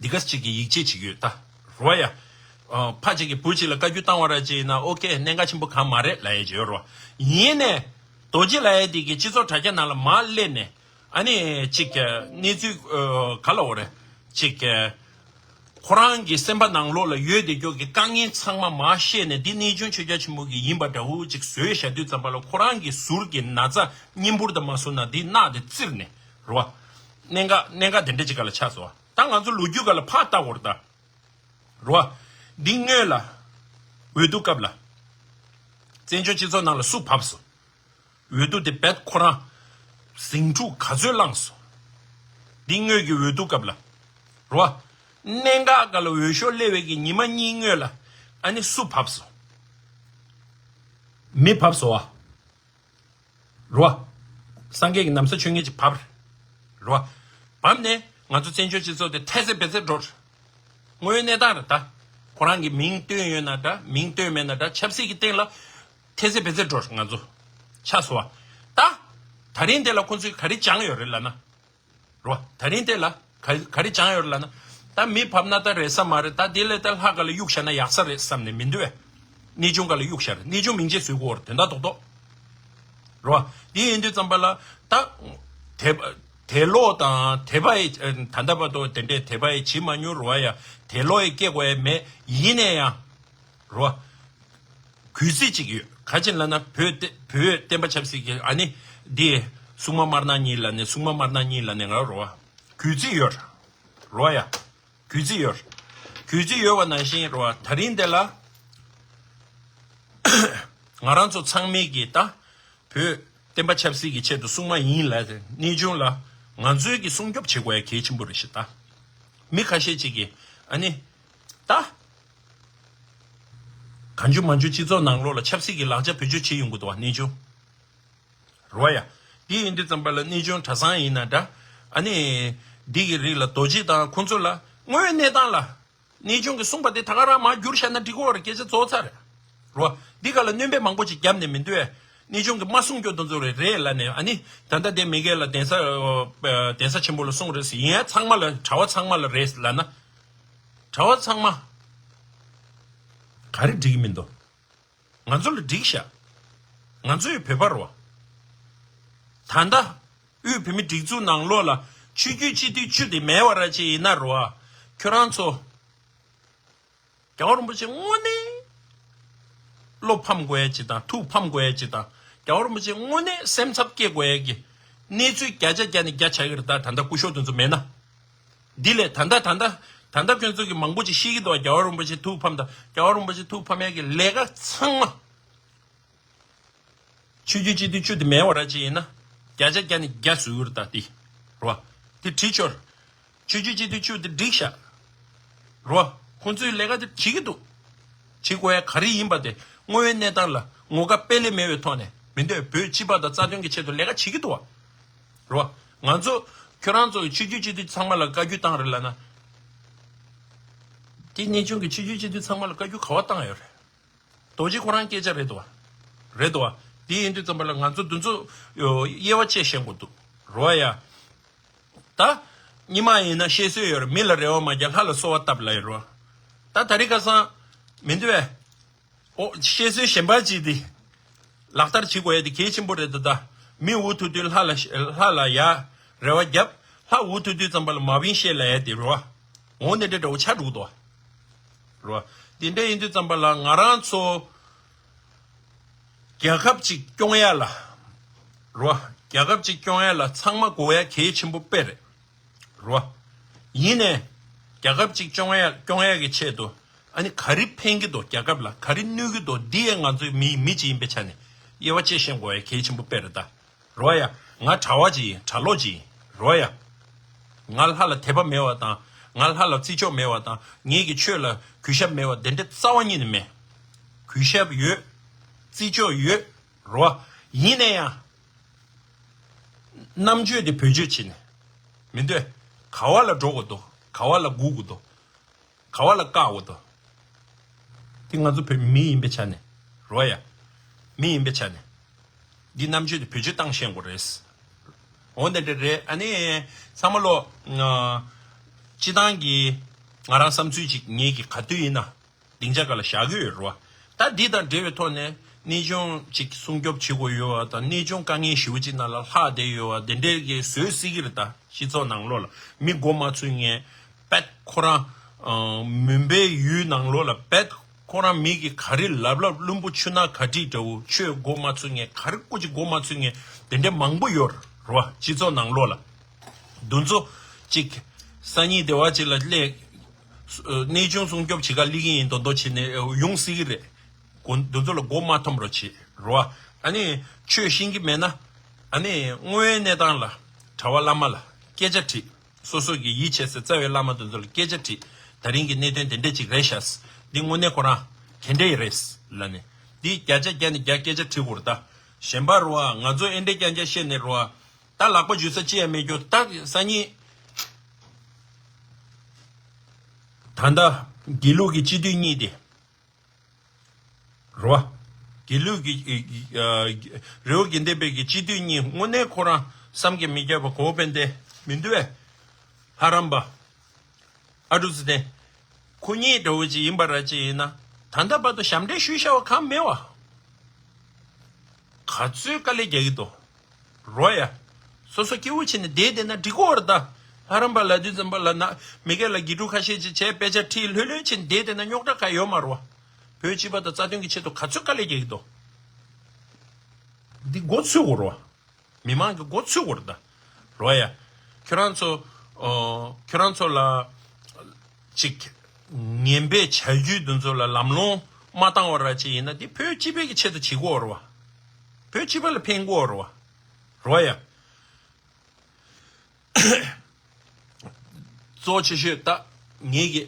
འདི་ག་ཅིག་གི་ཡིད་ཆེས་ཅིག་ཡོད་ད། རོ་ཡ། ཨ་ཕ་ཅིག་གིས་བུ་ཅིག་ལ་བཀའ་བཀྱོན་བཏང་བ་ར་ཅིག་ཡིན་ན་ཨོ་ཀེ་གནད་འགག་ཆེན་པོ་གང་མ་རེད་ལབ་ཡ་ཅིག་ཡོད་རོ། ཡིན་ནས། རྡོ་རྗེ་ལབ་ཡ་འདི་གི་སྤྱི་ཚོགས་དྲ་རྒྱ་ནང་ལ་མར་སླེབས་ནས། ཨ་ནི་ཅིག་གནས་ཚུལ་ག་ལབ་དགོས་རེད། ཅིག་ཁོ་རང་གི་སེམས་པ་ནང་ལོགས་ལ་ཡོད་བསྡད་རྒྱུ་གི་དཀའ་ངལ་ཚང་མ་མར་བཤད་ནས་འདི་གནས་ཆུང་ཆོས་རྒྱལ་ཆེན་པོ་གི་ཡིན་པ་འདྲ་བོ་ཅིག་བཟོས་བཞག་དུས་ཙམ་པ་ལ་ཁོ་རང་གི་ཟུར་གྱི་ན་ཚ་སྙིང་པོར་དུ་མ་བཟོས་ན་འདི་རྣག་དེ་བཙིར་ནས་རོ། གནད་འགག་གནད་འགག་དེ་འདྲ་ཅིག་ག་ལ་ཆགས་སོང་བ། ད་ང་ཚོ་ལོ་རྒྱུས་སྒང་ལ་ཕར་ལྟ་དགོས་རེད་ད། རོ། འདི་སྔོན་ལ། འོས་བསྡུ་སྐབས་ལ། བཙན་བྱོལ་སྤྱི་ཚོགས་ནང་ལ་སུ་བབས་སོང་། འོས་བསྡུ་དེ་རྦད་ཁོ་རང་། ཟིང་འཁྲུག་ག་ཚོད་བསླངས་སོང་། འདི་སྔོན་གྱི་འོས་བསྡུ་སྐབས་ལ། རོ། གནད་འགག་སྒང་ལ་འོས་ཤོག་སླེབས་པའི་གི་ཉི་མ་གཉིས་སྔོན་ལ། ཨ་ནི་སུ་བབས་སོང་། མི་བབས་སོང་བ། རོ། སངས་རྒྱས་ཀྱི་ན་བཟའ་མཆོད་མཁན་ཅིག་བབས་རེད། རོ། བབས་ནས་ང་ཚོ་བཙན་བྱོལ་སྤྱི་ཚོགས་དེ་ཐལ་ཚེ་བེ་ཚེ་འགྲོ་རེད། དངོས་ཡོད་གནས་སྟངས་རེད་ད། ཁོ་རང་གི་མིང་བཏོན་ཡོད་ན་འདྲ་མིང་བཏོན་མེད་ན་འདྲ་ཆབ་སྲིད་ཀྱི་སྟེང་ལ་ཐལ་ཚེ་བེ་ཚེ་འགྲོ་རེད་ང་ཚོ། ཆགས་སོང་བ། ད། ད་རིང་དེ་ལ་ཁོ་ཚོས་ག་རེ་སྦྱངས་ཡོད་རེད་ལབ་ན། རོ། ད་རིང་དེ་ལ་ག་ག་རེ་སྦྱངས་ཡོད་ལབ་ན། ད་མི་བབས་ན་ད་རེད་ས་མ་རེད། ད་དེ་ལས་ད་ལྷ་སྒང་ལ་གཡུག་བཞག་ན་ཡག་ས་རེད་བསམ་ནས་མི་འདུག་བས། གནས་ཆུང་སྒང་ལ་གཡུག་བཞག་རེད། གནས་ཆུང་མིང་ཆད་བཟོ་དགོས་རེད་དོན་དག་རྡོག་རྡོག་རོ། དེ་ཡིན་དུས་ཙམ་པ་ལ་ད། དད་དད་ལོག་དང་དད་པ་ཡི་ད་ལྟ་བར་དུ་དེ་འདྲའི་དད་པ་ཡི་བྱེད་མ་མྱོང་རོ་ཡ། དད་ལོག་ཡི་སྐྱེ་དགོས་ཡ་མེད་ཡིན་ནས་ཡང་། རོ། གུས་བརྩི་ཅིག་ཡོད། ག་ཅི་ལབ་ན་བོད་བསྟན་བོད་བསྟན་པ་ཆབ་སྲིད་ཀྱི་ཨ་ནི་འདི་ སྲུང་མ་དམར་ནག་གཉིས་ལབ་ནས་སྲུང་མ་དམར་ནག་གཉིས་ལབ་ནས་ང་རོ་བ། གུས་བརྩི་ཡོད། རོ་བ་ཡ། གུས་བརྩི་ཡོད། གུས་བརྩི་ཡོད་པ་ནང་བཞིན་རོ་བ་ད་རིང་འདི་ལ། ང་རང་ཚོ་ཚང་མས་ཀྱི་ད། བོད་བསྟན་པ་ཆབ་སྲིད་ཀྱི་ཆེད་དུ་སྲུང་མ་ཡིན་ལབ་དེ་གནས་ཆུང་ལ་ང་ཚོའི་གི་སྲུང་སྐྱོབ་བྱེད་དགོས་ཡ་གལ་ཆེན་པོ་རེད་ཤི་ད། མི་ཁ་ཤས་ཅིག་གིས་ཨ་ནི། ད། གང་བྱུང་མང་བྱུང་སྤྱི་ཚོགས་ནང་ལོགས་ལ་ཆབ་སྲིད་ཀྱི་ལག་ཆ་བེད་སྤྱོད་བྱེད་ཡོང་གི་འདུག་བ་གནས་ཆུང་། རོ་ཡ། འདི་ཡིན་དུས་ཙམ་པ་ལ་གནས་ཆུང་གྲྭ་ཚང་ཡིན་ན་འདྲ། ཨ་ནི། འདི་གི་རིགས་ལ་རྡོ་རྗེ་དང་ཁོང་ཚོ་ལ་དངོས་ཡོད་གནས་སྟངས་ལ། གནས་ཆུང་གིས་གསུངས་པ་དེ་ད་ག་རང་མར་བསྒྱུར་བཞག་ན་འགྲིག་གི་ཡོད་རེད། སྐད་ཆ་རྫོགས་ཚར་རེད། རོ། འདི་ག་ལ་སྣོན་པ་མང་པོ་ཅིག་བརྒྱབ་ནས་མི་འདུག་ཨེ། གནས་ཆུང་གིས་མ་གསུང་རྒྱུ་དེ་ཚོ་རེད་རེད་ལབ་ནས་ཨ་ནི། ད་ལྟ་དེ་མི་སྒེར་ལ་གདན་ས། གདན་ས་ཆེན་པོ་ལ་གསུང་རེད་ཟེར་ཡིན་ཡ་ཚང་མ་ལ་གྲྭ་བ་ཚང་མ་ལ་རེད་ལབ་ན། གྲྭ་བ་ཚང་མ། ག་རེ་འགྲིག་གི་མི་འདུག་ང་ཚོ་ལ་འགྲིག་ཤག་ང་ཚོ་ཡི་བོད་པ་རོ། ད་ལྟ། དབུས་བོད་མི་སྒྲིག་འཛུགས་ནང་ལོགས་ལ་ཆོས་བརྒྱུད་སྤྱི་འཐུས་བཅུ་དེ་མེད་པ་ར་ཅིག་ཡིན་ན་རོ། ཁྱོད་རང་ཚོ། རྒྱལ་བ་རིན་པོ་ཆེ་དངོས་གནས། བློ་ཕམ་དགོས་ཡ་ཅིག་དང་ཐུགས་ཕམ་དགོས་ཡ་ཅིག་དང་རྒྱལ་བ་རིན་པོ་ཆེ་དངོས་གནས་སེམས་འཚབ་སྐྱེ་དགོས་ཡ་གི། གནས་ཚུལ་བརྒྱ་ཆ་བརྒྱ་ནས་བརྒྱ་ཆགས་ཀྱི་རེད་ད་ད་ལྟ་སྐུ་ཞབས་དེ་ཚོ་མེད་ན། འདི་ལས་ད་ལྟ་ད་ལྟ་ད་ལྟ་ཁྱོད་ཚོ་གི་མང་པོ་ཅིག་ཤེས་ཀྱི་འདུག་རྒྱལ་བ་རིན་པོ་ཆེ་ཐུགས་ཕམ་དང་རྒྱལ་བ་རིན་པོ་ཆེ་ཐུགས་ཕམ་ཡ་གི་ལས་ཀ་ཚང་མ། ཆོས་བརྒྱུད་སྤྱི་འཐུས་བཅུ་དེ་མེད་པ་ར་ཅིག་ཡིན་ན། བརྒྱ་ཆ་བརྒྱ་ནས་བརྒྱ་བཟོས་ཡོད་རེད་ད་དེ། རོ། དེ་བྲིས་ཆོར། ཆོས་བརྒྱུད་སྤྱི་འཐུས་བཅུ་དེ་འགྲིག་ཤག་རོ། ཁོང་ཚོའི་ལས་ཀ་དེ་བྱེད་ཀྱི་འདུག་བྱེད་དགོས་ཡ་ག་རེ་ཡིན་པ་དེ་དངོས་ཡོད་གནས་སྟངས་ལ་ངོ་དགའ་དཔེ་ལས་མེད་པའི་ཐོག་ནས་མི་འདོད་བོད་སྤྱི་པ་དང་རྩ་དོན་གྱི་ཆེད་དུ་ལས་ཀ་བྱེད་ཀྱི་འདུག་བ། རོ། ང་ཚོ་ཁྱོད་རང་ཚོ་གི་ཆོས་བརྒྱུད་སྤྱི་འཐུས་ཚང་མ་ལ་བཀའ་བཀྱོན་བཏང་རེད་ལབ་ན། དེ་གནས་ཆུང་གི་ཆོས་བརྒྱུད་སྤྱི་འཐུས་ཚང་མ་ལ་བཀའ་བཀྱོན་ག་བ་བཏང་ཡོད་རེད། རྡོ་རྗེ་ཁོ་རང་སྐད་ཆ་རེད་དོ། རེད་དོ། དེ་ཡིན་དུས་ཙམ་པ་ལ་ང་ཚོ་འདི་ཚོ་དབྱེ་བ་ཕྱེ་ཤེས་དགོས་འདུག་རོ་ཡ། ད། ཉི་མ་ཡིན་ན་བཤད་སྲོལ་ཡོད་རེད། མི་ལ་རེ་བ་མ་རྒྱག་ལྷ་ལ་གསོལ་བ་བཏབ་ལབ་ཡོད་རོ། ད་ད་རེས་ཁ་སང་། མི་འདུག་བས། ཨོ་བཤད་སྲོལ་གཞན་པ་ཅིག་དེ། ལག་བསྟར་བྱེད་དགོས་ཡ་དེ་གལ་ཆེན་པོ་རེད་ད་ད། མི་འུ་ཐུག་དུས་ལྷ་ལ་ལྷ་ལ་ཡ། རེ་བ་རྒྱབ། ལྷ་འུ་ཐུག་དུས་ཙམ་པ་ལ་མ་བིན་བཤད་ལབ་ཡ་དེ་རོ། འོ་འདི་འདྲ་འདྲ་བོ་ཆགས་འགྲོ་གི་འདུག་བ། རོ། དེ་འདྲ་ཡིན་དུས་ཙམ་པ་ལ་ང་རང་ཚོ། རྒྱལ་ཁབ་ཅིག་སྐྱོང་ཡ་ལ། རོ། རྒྱལ་ཁབ་ཅིག་སྐྱོང་ཡ་ལ་ཚང་མ་དགོས་ཡ་གལ་ཆེན་པོ་དཔེ་རེད། རོ། ཡིན་ནའི། རྒྱལ་ཁབ་ཅིག་སྐྱོང་ཡ་སྐྱོང་ཡ་གི་ཆེད་དུ། ཨ་ནི་ག་རེ་ཕན་གྱི་འདུག་རྒྱལ་ཁབ་ལ་ག་རེ་གནོད་ཀྱི་འདུག་འདི་ཡང་ང་ཚོའི་མི་མི་ཅིག་ཡིན་པའི་ཆ་ནས། དབྱེ་བ་ཕྱེ་ཤེས་དགོས་ཡ་གལ་ཆེན་པོ་དཔེ་རེད་ད། རོ་ཡ། ང་གྲྭ་བ་ཅིག་ཡིན་གྲྭ་ལོག་ཅིག་ཡིན། རོ་ཡ། ང་ལྷ་ལ་དད་པ་མེད་པ་དང་། ང་ལྷ་ལ་བརྩི་འཇོག་མེད་པ་དང་། ངེད་ཀྱི་ཆོས་ལ་གུས་ཞབས་མེད་པ་དེ་འདྲ་རྩ་བ་ཉིད་ནས་མེད། གུས་ཞབས་ཡོད། བརྩི་འཇོག་ཡོད། རོ། ཡིན་ན་ཡང་། རྣམ་དཔྱོད་དེ་བེད་སྤྱོད་བྱེད་ནས། མི་འདོད། ག་བ་ལ་འགྲོ་དགོས་འདུག་ག་བ་ལ་སྒུག་དགོས་འདུག་ག་བ་ལ་བཀག་དགོས་འདུག་དེ་ང་ཚོ་བོད་མི་ཡིན་པའི་ཆ་ནས། རོ་ཡ། མི་ཡིན་པའི་ཆ་ནས། འདི་རྣམ་དཔྱོད་དེ་བེད་སྤྱོད་བཏང་ཤེས་དགོས་རེད། འོ་འདི་འདྲ་རེད། ཨ་ནི། ཚང་མ་ལོ། སྤྱི་བཏང་གི། ང་རང་བསམ་ཚུལ་ཅིག་ངེད་ཀྱི་ག་དུས་ཡིན་ན། སྡིངས་ཆ་སྒང་ལ་བཞག་གི་ཡོད་རེད་བ། ད་འདི་དང་འབྲེལ་བའི་ཐོག་ནས་གནས་ཆུང་ཅིག་སྲུང་སྐྱོབ་བྱེད་དགོས་ཡོད་བ་དང་། གནས་ཆུང་དཀའ་ངལ་ཞེ་པོ་ཅིག་ནང་ལ་ལྷག་བསྡད་ཡོད་བ་དེ་འདྲའི་གི་བཟོས་སྲིད་ཀྱི་རེད། ད་སྤྱི་ཚོགས་ནང་ལོགས་ལ་མི་མགོ་མ་ཚོས་མཁན་པད་ཁོ་རང་། མུན་པའི་ཡུལ་ནང་ལོགས་ལ་པད་ཁོ་རང་མི་གི་ག་རེ་ལབ་ལབ་བླུན་པོ་ཆུ་ནག་ག་ཏྲིག་འདྲ་བོ། ཆོས་མགོ་མ་ཚོས་མཁན་ག་རེ་སྐུ་མཁྱེན་མགོ་མ་ཚོས་མཁན་དེ་འདྲའི་མང་པོ་ཡོད་རེད་བ། སྤྱི་ཚོགས་ནང་ལོགས་ལ། འདི་ཚོ་ཅིག་སང་ཉིན་སྡེ་བ་ཅིག་ལ་སླེབས། གནས་ཆུང་སྲུང་སྐྱོབ་བྱེད་ག་སླེབས་ཀྱི་ཡིན་མདོག་མདོག་བྱས་ནས་ཡོང་སྲིད་ཀྱི་རེད། འདི་ཚོ་ལ་མགོ་མ་འཐོམ་རོགས་བྱེད་རོགས། ཨ་ནི་ཆོས་ཤེས་ཀྱི་མེད་ན། ཨ་ནི་དངོས་ཡོད་གནས་སྟངས་ལ་གྲྭ་བ་བླ་མ་ལ་སྐད་ཆ་དྲིས། སོ་སོ་གི་ཡིད་ཆེས་སའི་རྩ་བའི་བླ་མ་དེ་ཚོ་ལ་སྐད་ཆ་དྲིས། ད་རིང་གི་གནད་དོན་དེ་འདྲ་ཅིག་རེད་ཤག་འདི་དངོས་གནས་ཁོ་རང་དེ་འདྲ་ཡི་རེད་ལབ་ནས། འདི་བརྒྱ་ཆ་བརྒྱ་ནས་བརྒྱ་སྐད་ཆ་དྲིས་དགོས་རེད་ད། གཞན་པ་རོགས། ང་ཚོ་ཨེ་འདྲ་རྐྱང་རྐྱང་བཤད་ནས་རོགས། ད་ལག་པ་འཇུ་ས་ཅི་ཡང་མེད་རྒྱུ་ད་སང་ཉིན། ད་ལྟ་དགེ་ལུགས་ཀྱི་སྤྱི་འཐུས་གཉིས་དེ། རོ། དགེ་ལུགས་ཀྱི། རི་བོ་དགེ་ལྡན་པའི་གི་སྤྱི་འཐུས་གཉིས་དངོས་གནས་ཁོ་རང་བསམ་གྱིས་མི་ཁྱབ་པ་གོ་བོ་དཔལ་ལྡན་མི་འདུག་བས། ལྷ་རམས་པ། ཨ་འབྲུག་ཚེ་བརྟན། ཁོ་གཉིས་འདྲ་བོ་ཅིག་ཡིན་པ་ར་ཅིག་ཡིན་ན། ད་ལྟ་བར་དུ་ཞབས་འདྲེན་ཞུས་བཞག་པ་གང་མེད་བ། ག་ཚོད་དཀའ་ལས་རྒྱག་གི་འདུག་རོ་ཡ། སོ་སོ་སྐྱིད་པོ་བྱས་ནས་བསྡད་བསྡད་ན་འགྲིག་གི་ཡོད་རེད་ད། ལྷ་རམས་པ་ལབ་དུས་ཙམ་པ་ལ་ན་མི་སྒེར་ལ་དགེ་ཕྲུག་ཁ་ཤས་ཅིག་བྱས་དཔེ་ཆ་ཁྲིད་ལྷོད་ལྷོད་བྱས་ནས་བསྡད་བསྡད་ན་རྙོག་དྲ་གང་ཡོད་མ་རེད་བ། བོད་སྤྱི་པ་དང་རྩ་དོན་གྱི་ཆེད་དུ་ག་ཚོད་དཀའ་ལས་རྒྱག་གི་འདུག་འདི་མགོ་ཚོས་དགོས་རེད་བ། མི་མང་གི་མགོ་ཚོས་དགོས་རེད་ད། རོ་ཡ། ཁྱོད་རང་ཚོ། ཨོ། ཁྱོད་རང་ཚོ་ལ། ཅིག་ངན་པའི་བྱ་རྒྱུད་འདི་ཚོ་ལ་ལམ་ལྷོང་མ་བཏང་བ་ར་ཅིག་ཡིན་ན་འདི་བོད་སྤྱི་པའི་གི་ཆེད་དུ་བྱེད་དགོས་རེད་བ། བོད་སྤྱི་པ་ལ་ཕན་དགོས་རེད་བ། རོ་ཡ། གཙོ་ཆེ་ཤོས་ད་ངེད་ཀྱི་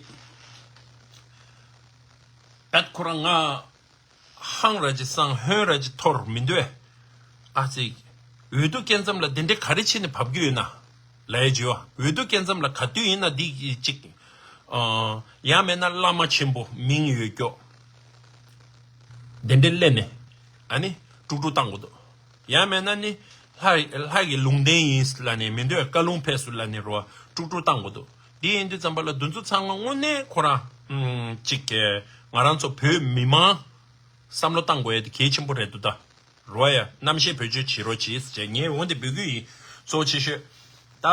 ད་ཁོ་རང་ང་ཧང་ར་ཅིག་སང་ཧོན་ར་ཅིག་འཐོར་མི་འདུག་ཨ་ཙི། འོས་བསྡུ་སྐབས་མཚམས་ལ་དེ་འདྲའི་ག་རེ་བྱས་ནས་བབས་རྒྱུ་ཡོད་ན་ལ་ཡ་བྱེད་བ། འོས་བསྡུ་སྐབས་མཚམས་ལ་ག་དུས་ཡིན་ན་འདི་གཅིག་ཡང་མེད་ན་བླ་མ་ཆེན་པོ་མིང་ཡོད་སྐྱོ། དེ་འདྲའི་སླེབས་ནས་ཨ་ནི་དཀྲུག་དཀྲུག་བཏང་དགོས་འདུག་ཡང་མེད་ན་ནི་ལྷ་ལྷ་གི་ལུང་བསྟན་ཡིན་ལ་ནི་མི་འདོད་བཀའ་ལུང་ཕེབས་སུ་ལ་ནི་རོ་དཀྲུག་དཀྲུག་བཏང་དགོས་འདུག་དེ་ཡིན་དུས་ཙམ་པ་ལ་འདི་ཚོ་ཚང་མ་དངོས་གནས་ཁོ་རང་ཅིག་གི་ང་རང་ཚོ་བོད་མི་མང་བསམ་བློ་བཏང་དགོས་ཡ་དེ་གལ་ཆེན་པོ་རེད་འདུག་ད། རོ་ཡ་རྣམ་ཤེས་བེད་སྤྱོད་བྱེད་རོགས་གྱིས་ཟེར་ངས་འོན་ཏེ་འབོད་སྐུལ་ཡིན། གཙོ་ཆེ་ཤོས་ད།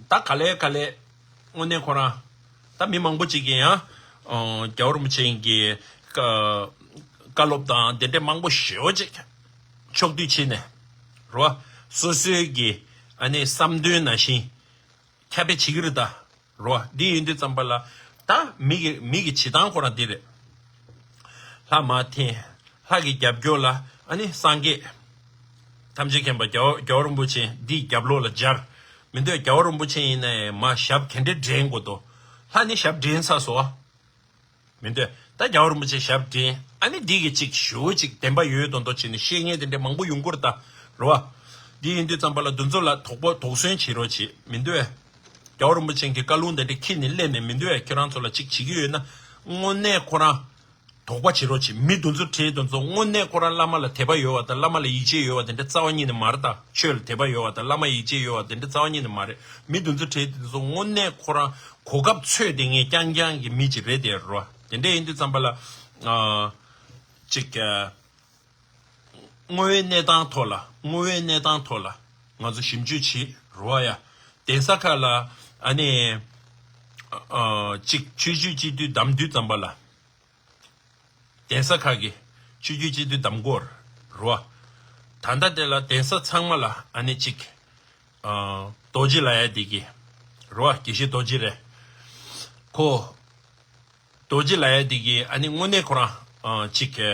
ད་ག་ལེ་ག་ལེ། དངོས་གནས་ཁོ་རང་། ད་མི་མང་པོ་ཅིག་གིས་ཡང་། ཨོ། རྒྱལ་བ་རིན་པོ་ཆེ་གི་བཀའ་བཀའ་སློབ་དང་དེ་འདྲའི་མང་པོ་ཞེ་པོ་ཅིག་ཕྱོགས་བསྡུས་བྱས་ནས་རོ། སོ་སོའི་གི་ཨ་ནི་བསམ་དོན་ནང་བཞིན་ཁྱབ་སྤེལ་བྱེད་ཀྱི་རེད་ད། རོ། འདི་ཡིན་དུས་ཙམ་པ་ལ་ད་མི་གི་མི་གི་བྱེད་སྟངས་ཁོ་རང་འདི་རེད། ལྷ་མ་འཐེན། ལྷ་གི་རྒྱབ་སྐྱོར་ལ་ཨ་ནི་སངས་རྒྱས། ཐམས་ཅད་མཁྱེན་པ་རྒྱལ་བ་རྒྱལ་བ་རིན་པོ་ཆེ་འདིའི་རྒྱབ་ལོགས་ལ་སྦྱར། མི་འདོད་རྒྱལ་བ་རིན་པོ་ཆེ་ཡིན་ནའི་མ་ཞབས་ག་འདྲས་འདྲེན་དགོས་དོ། ལྷ་ནི་ཞབས་འདྲེན་ཚར་སོང་། མི་འདོད་ད་རྒྱལ་བ་རིན་པོ་ཆེ་ཞབས་འདྲེན་ཨ་ནི་འདི་གི་ཅིག་ཞུ་ཅིག་བདེན་པ་ཡོད་དོན་དོ་བྱས་ནས་བཤད་མཁན་དེ་འདྲས་མང་པོ་ཡོང་གི་རེད་ད། རེད་བ། འདི་ཡིན་དུས་ཙམ་པ་ལ་འདི་ཚོ་ལ་དོགས་པ་དོགས་ཟོན་བྱེད་རོགས་བྱེད་མི་འདོད། རྒྱལ་བ་རིན་པོ་ཆེ་གི་བཀའ་ལུང་དེ་འདྲས་ཁྱེར་ནས་སླེབས་ནས་མི་འདོད། ཁྱོད་རང་ཚོ་ལ་ཅིག་བྱེད་ཀྱི་ཡོད་ན་དངོས་གནས་ཁོ་རང་དོགས་པ་བྱེད་རོགས་བྱེད། མི་འདི་ཚོ་བྲེལ་འདི་ཚོ་དངོས་གནས་ཁོ་རང་བླ་མ་ལ་དད་པ་ཡོད་བ་དང་བླ་མ་ལ་ཡིད་ཆེས་ཡོད་བ་དེ་འདྲ་རྩ་བ་ཉིད་ནས་མ་རེད་ད། ཆོས་ལ་དད་པ་ཡོད་བ་དང་བླ་མ་ཡིད་ཆེས་ཡོད་བ་དེ་འདྲ་རྩ་བ་ཉིད་ནས་མ་རེད། མི་འདི་ཚོ་བྲེལ་འདི་ཚོ་དངོས་གནས་ཁོ་རང་གོ་སྐབས་འཚོལ་བསྡད་མཁན་རྐྱང་རྐྱང་གི་མི་ཅིག་རེད་དེ་རོ། དེ་འདྲ་ཡིན་དུས་ཙམ་པ་ལ་ཨ་ཅིག་ཨ། དངོས་ཡོད་གནས་སྟངས་ཐོག་ལ་དངོས་ཡོད་གནས་སྟངས་ཐོག་ལ་ང་ཚོ་ཞིབ་འཇུག་བྱེད་རོགས་ཡ། གདན་ས་ཁག་ལ་ཨ་ནི་ཨ་ཅིག་ཆོས་བརྒྱུད་སྤྱི་འཐུས་བདམས་དུས་ཙམ་པ་ལ་གདན་ས་ཁག་གི་ཆོས་བརྒྱུད་སྤྱི་འཐུས་བདམས་སྐོར་རོ། ད་ལྟ་དེ་ལ་གདན་ས་ཚང་མ་ལ་ཨ་ནི་ཅིག་ཨ་རྡོ་རྗེ་ལབ་ཡ་དེ་གི་རོ། དགེ་བཤེས་རྡོ་རྗེ་རེད། ཁོ། རྡོ་རྗེ་ལབ་ཡ་དེ་གིས་ཨ་ནི་དངོས་གནས་ཁོ་རང་ཨ་ཅིག་གི་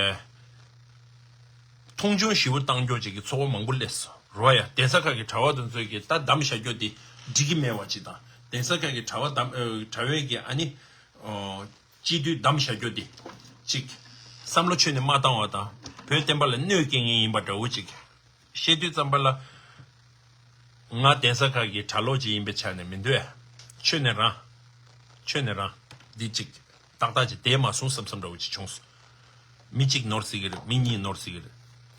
མཐོང་ཆུང་ཞེ་པོ་བཏང་རྒྱུ་ཅིག་གི་ཚོར་བ་མང་པོ་སླེབས་སོང་རོ་ཡ། གདན་ས་ཁག་གི་གྲྭ་བ་དེ་ཚོས་ཀྱི་ད་བདམས་བཞག་རྒྱུ་དེ་འགྲིག་གི་མེད་པ་ཅིག་དང་། གདན་ས་ཁག་གི་གྲྭ་བ་བདམས་ཨ་གྲྭ་བས་ཀྱི་ཨ་ནི་ཨ་སྤྱི་འཐུས་བདམས་བཞག་རྒྱུ་དེ་ཅིག་བསམ་བློ་ཁྱོན་ནས་མ་བཏང་བ་དང་བོད་བསྟན་པ་ལ་གནོད་སྐྱེལ་མཁན་ཡིན་པ་འདྲ་བོ་ཅིག་བཤད་དུས་ཙམ་པ་ལ། ང་གདན་ས་ཁག་གི་གྲྭ་ལོག་ཅིག་ཡིན་པའི་ཆ་ནས་མི་འདོད། ཆོས་ནས་རང་། ཆོས་ནས་རང་། འདི་ཅིག་ཏག་ཏག་ཅིག་བསྡད་མ་སོང་བསམ་བསམ་འདྲ་བོ་ཅིག་བྱུང་སོང་། མི་གཅིག་ནོར་སྲིད་ཀྱི་རེད། མི་གཉིས་ནོར་སྲིད་ཀྱི་རེད།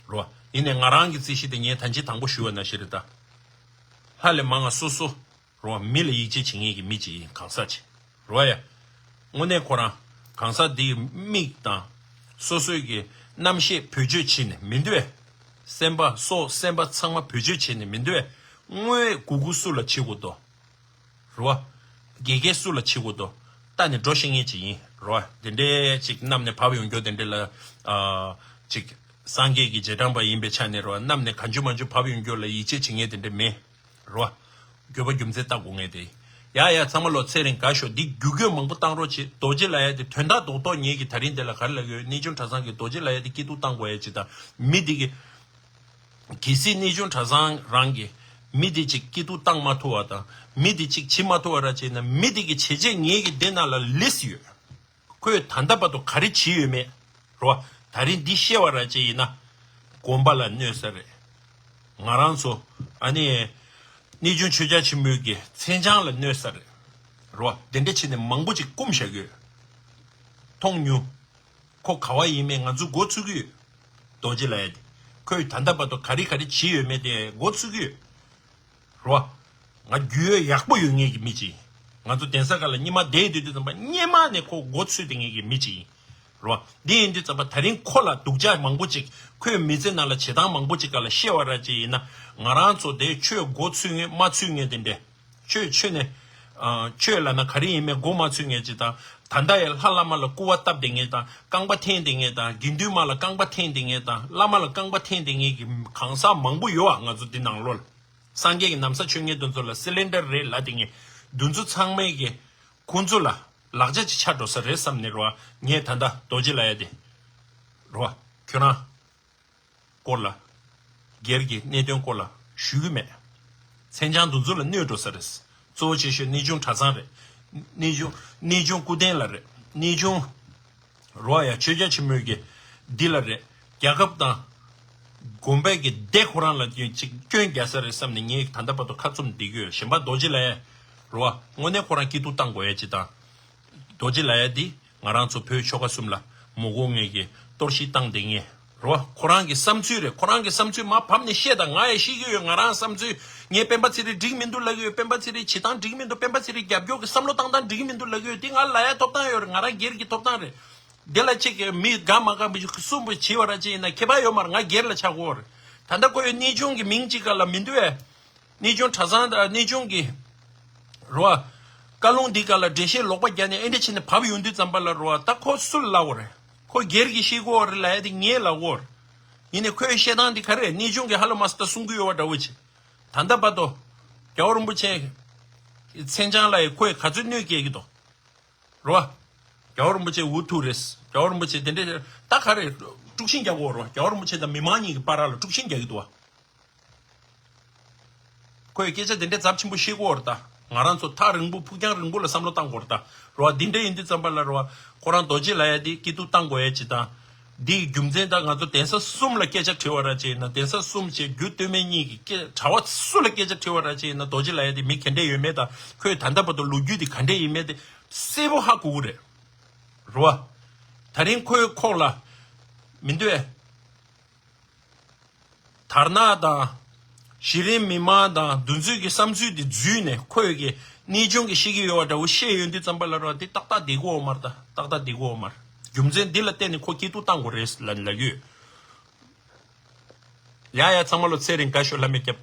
རོ། ཡིན་ནའི་ང་རང་གི་རྩིས་གཞི་དེ་ངས་ད་ཅི་དང་པོ་ཞུས་པ་ནང་བཞིན་རེད་ད། ལྷ་ལས་མང་ང་སོ་སོ། རོ། མི་ལ་ཡིད་ཆེས་བྱེད་མཁན་གྱི་མི་ཅིག་ཡིན། གང་ཟག་ཅིག་རོ་ཡ། དངོས་གནས་ཁོ་རང་གང་ཟག་འདིའི་མིག་དང་སོ་སོའི་གི་རྣམ་ཤེས་བེད་སྤྱོད་བྱས་ནས་མི་འདུག་བས། སེམས་པ་སྲོག་སེམས་པ་ཚང་མ་བེད་སྤྱོད་བྱས་ནས་མི་འདུག་བས། དངོས་གུ་གུ་སུ་ལ་བྱེད་དགོས་དོ། རོ། དགེ་རྒན་སུ་ལ་བྱེད་དགོས་དོ། ལྟ་ནས་འགྲོ་ཤེས་མཁན་ཅིག་ཡིན་རོ། དེ་འདྲའི་ཅིག་གནམ་ནས་བབས་ཡོང་རྒྱུ་དེ་འདྲ་ལ་ཨ་ཅིག་སངས་རྒྱས་ཀྱི་རྗེས་འབྲང་པ་ཡིན་པའི་ཆ་ནས་རོ། གནམ་ནས་གང་བྱུང་མང་བྱུང་བབས་ཡོང་རྒྱུ་ལ་ཡིད་ཆེས་བྱེད་མཁན་དེ་འདྲ་མེད། རོ། དགོས་པ་རྒྱུ་མཚན་ལྟ་དགོས་ངེས་དེ། ཡ་ཡ་ཚང་མ་ལོ་ཚེ་རིང་དགའ་ཤོག་འདི་རྒྱུ་རྒྱུ་མང་པོ་བཏང་རོགས་བྱེད། རྡོ་རྗེ་ལབ་ཡ་དེ་དོན་དག་རྡོག་རྡོག་ངེད་ཀྱི་ད་རིང་འདི་ལ་ག་རེ་ལབ་ཡོད། གནས་ཆུང་གྲྭ་ཚང་གི་རྡོ་རྗེ་ལབ་ཡ་དེ་སྐྱིད་སྡུག་བཏང་དགོས་ཡ་ཅིག་དང་མི་འདི་གི། གལ་སྲིད་གནས་ཆུང་གྲྭ་ཚང་རང་གི་མི་འདི་ཅིག་སྐྱིད་སྡུག་བཏང་མ་ཐུབ་པ་དང་མི་འདི་ཅིག་བྱེད་མ་ཐུབ་པ་ར་བྱས་ན་མི་འདི་གི་བྱས་རྗེས་ངེད་ཀྱི་འདི་ནང་ལ་ལིས་ཡོད། ཁོས་ད་ལྟ་བར་དུ་ག་རེ་བྱས་ཡོད་མེད། རོ། ད་རིང་འདི་བཤད་པ་ར་ཅིག་ཡིན་ན། དགོན་པ་ལ་གནོད་ས་རེད། ང་རང་ཚོ་ཨ་ནི། གནས་ཆུང་ཆོས་རྒྱལ་ཆེན་པོའི་གི་མཚན་བྱང་ལ་གནོད་ས་རེད། རོ། དེ་འདྲ་བྱས་ནས་མང་པོ་ཅིག་བཀུམ་བཞག་གི་ཡོད། མཐོང་མྱོང་། ཁོ་ག་བ་ཡིན་མེད་ང་ཚོ་མགོ་ཚོས་ཀྱི་ཡོད། རྡོ་རྗེ་ལབ་ཡ་དེ། ཁོས་ད་ལྟ་བར་དུ་ག་རེ་ག་རེ་བྱས་ཡོད་མེད་དེ་མགོ་ཚོས་ཀྱི་ཡོད། རོ། ང་རྒྱུས་ཡོད་ཡག་པོ་ཡོད་མཁན་གྱི་མི་ཅིག་ཡིན། ང་ཚོ་གདན་ས་ཁག་ལ་སྔོན་མ་བསྡད་དུས་དུས་ཙམ་པ་སྔོན་མ་ནས་ཁོ་མགོ་ཚོས་བསྡད་མཁན་གྱི་མི་ཅིག་ཡིན། རོ། འདི་ཡིན་དུས་ཙམ་པ་ད་རིང་ཁོ་ལ་སྡུག་ཅག་མང་པོ་ཅིག་ཁོའི་མི་ཚེ་ནང་ལ་བྱེད་སྟངས་མང་པོ་ཅིག་སྒང་ལ་བཤད་པ་ར་ཅིག་ཡིན་ན་ང་རང་ཚོ་དེ་ཆོས་མགོ་ཚོས་མཁན་མ་ཚོས་མཁན་དེ་འདྲས། ཆོས་ཆོས་ནས། ཨ། ཆོས་ལབ་ན་ག་རེ་ཡིན་མེད་མགོ་མ་ཚོས་མཁན་ཅིག་དང་ ད་ལྟ་ཡང་ལྷ་བླ་མ་ལ་སྐུར་བ་བཏབ་བསྡད་མཁན་དང་རྐང་པ་འཐེན་བསྡད་མཁན་དང་དགེ་འདུན་མ་ལ་རྐང་པ་འཐེན་བསྡད་མཁན་དང་བླ་མ་ལ་རྐང་པ་འཐེན་བསྡད་མཁན་གྱི་གང་ཟག་མང་པོ་ཡོད་ཨ། ང་ཚོ་འདི་ནང་ལོགས་ལ། སངས་རྒྱས་ཀྱི་ན་བཟའ་མཆོད་མཁན་དེ་ཚོ་ལ་སི་ལིན་ཌར་རེད་ལབ་བསྡད་མཁན་དེ་ཚོ་ཚང་མས་ཀྱི་ཁོང་ཚོ་ལ་ལག་ཆ་ཅིག་ཆགས་འགྲོ་ས་རེད་བསམ་ནས་རོ། ངས་ད་ལྟ་རྡོ་རྗེ་ལབ་ཡ་དེ་རོ། ཁྱོད་རང་སྐོར་ལ། སྒེར་གྱི་གནད་དོན་སྐོར་ལ་ཞུ་གི་མེད། མཚན་བྱང་དེ་ཚོ་ལ་གནོད་འགྲོ་ས་རེད། གཙོ་བོ་ཆེ་ཤོས་གནས་ཆུང་གྲྭ་ཚང་རེད། གནས་ཆུང་གནས་ཆུང་སྐུ་རྟེན་ལ་རེད། གནས་ཆུང་རོ་ཡ་ཆོས་རྒྱལ་ཆེན་མོའི་གི་འདི་ལ་རེད། རྒྱལ་ཁབ་དང་དགོན་པའི་གི་སྡེ་ཁོ་རང་ལ་ཅིག་སྐྱོན་རྒྱག་ས་རེད་བསམ་ནས་ངས་ད་ལྟ་བར་དུ་ཁ་བཙུམ་བསྡད་ཀྱི་ཡོད། གཞན་པ་རྡོ་རྗེ་ལབ་ཡ་རོ། དངོས་གནས་ཁོ་རང་སྐྱིད་སྡུག་བཏང་དགོས་ཡ་ཅིག་དང་། རྡོ་རྗེ་ལབ་ཡ་འདི་ང་རང་ཚོ་བོད་ཆོལ་ཁ་གསུམ་ལ་མི་དགོས་མཁན་གྱི་གཏོར་བཤིག་བཏང་བསྡད་མཁན་རོ། ཁོ་རང་གི་བསམ་ཚུལ་རེད། ཁོ་རང་གི་བསམ་ཚུལ་མར་བབས་ནས་བཤད་དང་། ང་ཡང་ཤེས་ཀྱི་ཡོད། ང་རང་བསམ་ཚུལ། ངས་སྤེན་པ་ཚེ་རིང་འགྲིག་མི་འདུག་ལབ་ཀྱི་ཡོད། སྤེན་པ་ཚེ་རིང་བྱེད་སྟངས་འགྲིག་མི་འདུག་སྤེན་པ་ཚེ་རིང་རྒྱབ་སྐྱོར་གྱི་བསམ་བློ་བཏང་སྟངས་འགྲིག་མི་འདུག་ལབ་ཀྱི་ཡོད། འདི་ང་ལ་ཡ་ཐོབ་ཐང་ཡོད་རེད། ང་རང་སྒེར་གྱི་ཐོབ་ཐང་རེད། འདི་ལ་ཅིག་གི་མི་དགའ་མ་དགའ་མི་གསུམ་པོ་བྱེད་པ་ར་ཅིག་ཡིན་ན་ཁྱད་པར་ཡོད་མ་རེད། ང་སྒེར་ལ་ཆགས་ཀྱི་ཡོད་རེད། ད་ལྟ་ཁོ་ཡོད་གནས་ཆུང་གི་མིང་གཅིག་ག་ལ་མི་འདུག་ཨེ། གནས་ཆུང་གྲྭ་ཚང་དང་གནས་ཆུང་གི་རོ། བཀའ་ལུང་འདི་ག་ལ་འགྲེལ་བཤད་ལོག་པ་རྒྱག་ནས་ཨེ་འདྲ་བྱས་ནས་བབས་ཡོང་དུས་ཙམ་པ་ལ་རོ། ད་ཁོ་སུ་ལ་ལབ་དགོས་རེད། ཁོ་སྒེར་གྱི་ཤེས་ཀྱི་ཡོད་རེད་ལབ་ཡ་དེ་ངས་ལབ་དགོས་རེད། ཡིན་ནའི་ཁོའི་བཤད་སྟངས་འདི་ག་རེ་རེད། གནས་ཆུང་གི་ཧ་ལོ་མ་སི་ད་གསུང་གི་ཡོད་པ་འདྲ་བོ་བྱས། ད་ལྟ་བར་དུ་རྒྱལ་བ་རིན་པོ་ཆེ་མཚན་བྱང་ལ་ཡི་ཁོས་ག་ཚོད་གནོད་སྐྱེལ་གྱི་འདུག་རོ། རྒྱལ་བ་རིན་པོ་ཆེ་འུ་ཐུག་རེད། རྒྱལ་བ་རིན་པོ་ཆེ་དེ་འདྲས་ད་ག་རེ་དཀྲུག་ཤིང་རྒྱག་དགོས་རོ། རྒྱལ་བ་རིན་པོ་ཆེ་དང་མི་མང་གཉིས་ཀྱི་བར་ལ་དཀྲུག་ཤིང་རྒྱག་གི་འདུག་བ། ཁོས་སྐད་ཆ་དེ་འདྲའི་ཚབས་ཆེན་པོ་བཤད་ཀྱི་ཡོད་རེད་ད། ང་རང་ཚོ་ཐག་རིང་པོ་ཕུགས་རྒྱང་རིང་པོ་ལ་བསམ་བློ་བཏང་དགོས་རེད་ད། རེད་བ། འདི་འདྲ་ཡིན་དུས་ཙམ་པ་ལ་རེད་བ། ཁོ་རང་རྡོ་རྗེ་ལབ་ཡ་དེ་སྐྱིད་སྡུག་བཏང་དགོས་ཡ་ཅིག་དང་། འདིའི་རྒྱུ་མཚན་ད་ང་ཚོ་གདན་ས་གསུམ་ལ་སྐད་ཆ་དྲི་བ་ར་ཅིག་ཡིན་ན། གདན་ས་གསུམ་བྱས་རྒྱུ་སྟོད་སྨད་གཉིས་ཀྱི་སྐད་གྲྭ་བ་སུ་ལ་སྐད་ཆ་དྲི་བ་ར་ཅིག་ཡིན་ན། རྡོ་རྗེ་ལབ་ཡ་དེ་མི་ག་འདྲས་ཡོད་མེད་དང་། ཁོས་ད་ལྟ་བར་དུ་ལོ་རྒྱུས་དེ་ག་འདྲས་ཡིན་མེད་དེ་གསལ་པོ་ཧ་གོ་གི་རེད། རེད་བ། ད་རིང་ཁོའི་ཁོག་ལ་མི་འདུག་ཨེ། དར་ནག་དང་། གཞི་རིམ་མི་མང་དང་འདུ་འཛོམས་ཀྱི་བསམ་ཚུལ་འདི་འཛུལ་ནས་ཁོས་ཀྱི་གནས་ཆུང་གི་ཤེས་ཀྱི་ཡོད་པ་འདྲ་བོ་བཤད་ཡོང་དུས་ཙམ་པ་ལ་རོ། འདི་ཏག་ཏག་བསྡད་ཀྱི་ཡོད་མ་རེད་ད། ཏག་ཏག་བསྡད་ཀྱི་ཡོད་མ་རེད། རྒྱུ་མཚན་འདི་ལ་བརྟེན་ནས་ཁོ་སྐྱིད་སྡུག་བཏང་དགོས་རེད་ལབ་ལབ་ཀྱི་ཡོད། ཡ་ཡ། ཚང་མ་ལོ་ཚེ་རིང་དགའ་ཤོག་ལྷ་མོས་སྐྱབས་བཀྲ།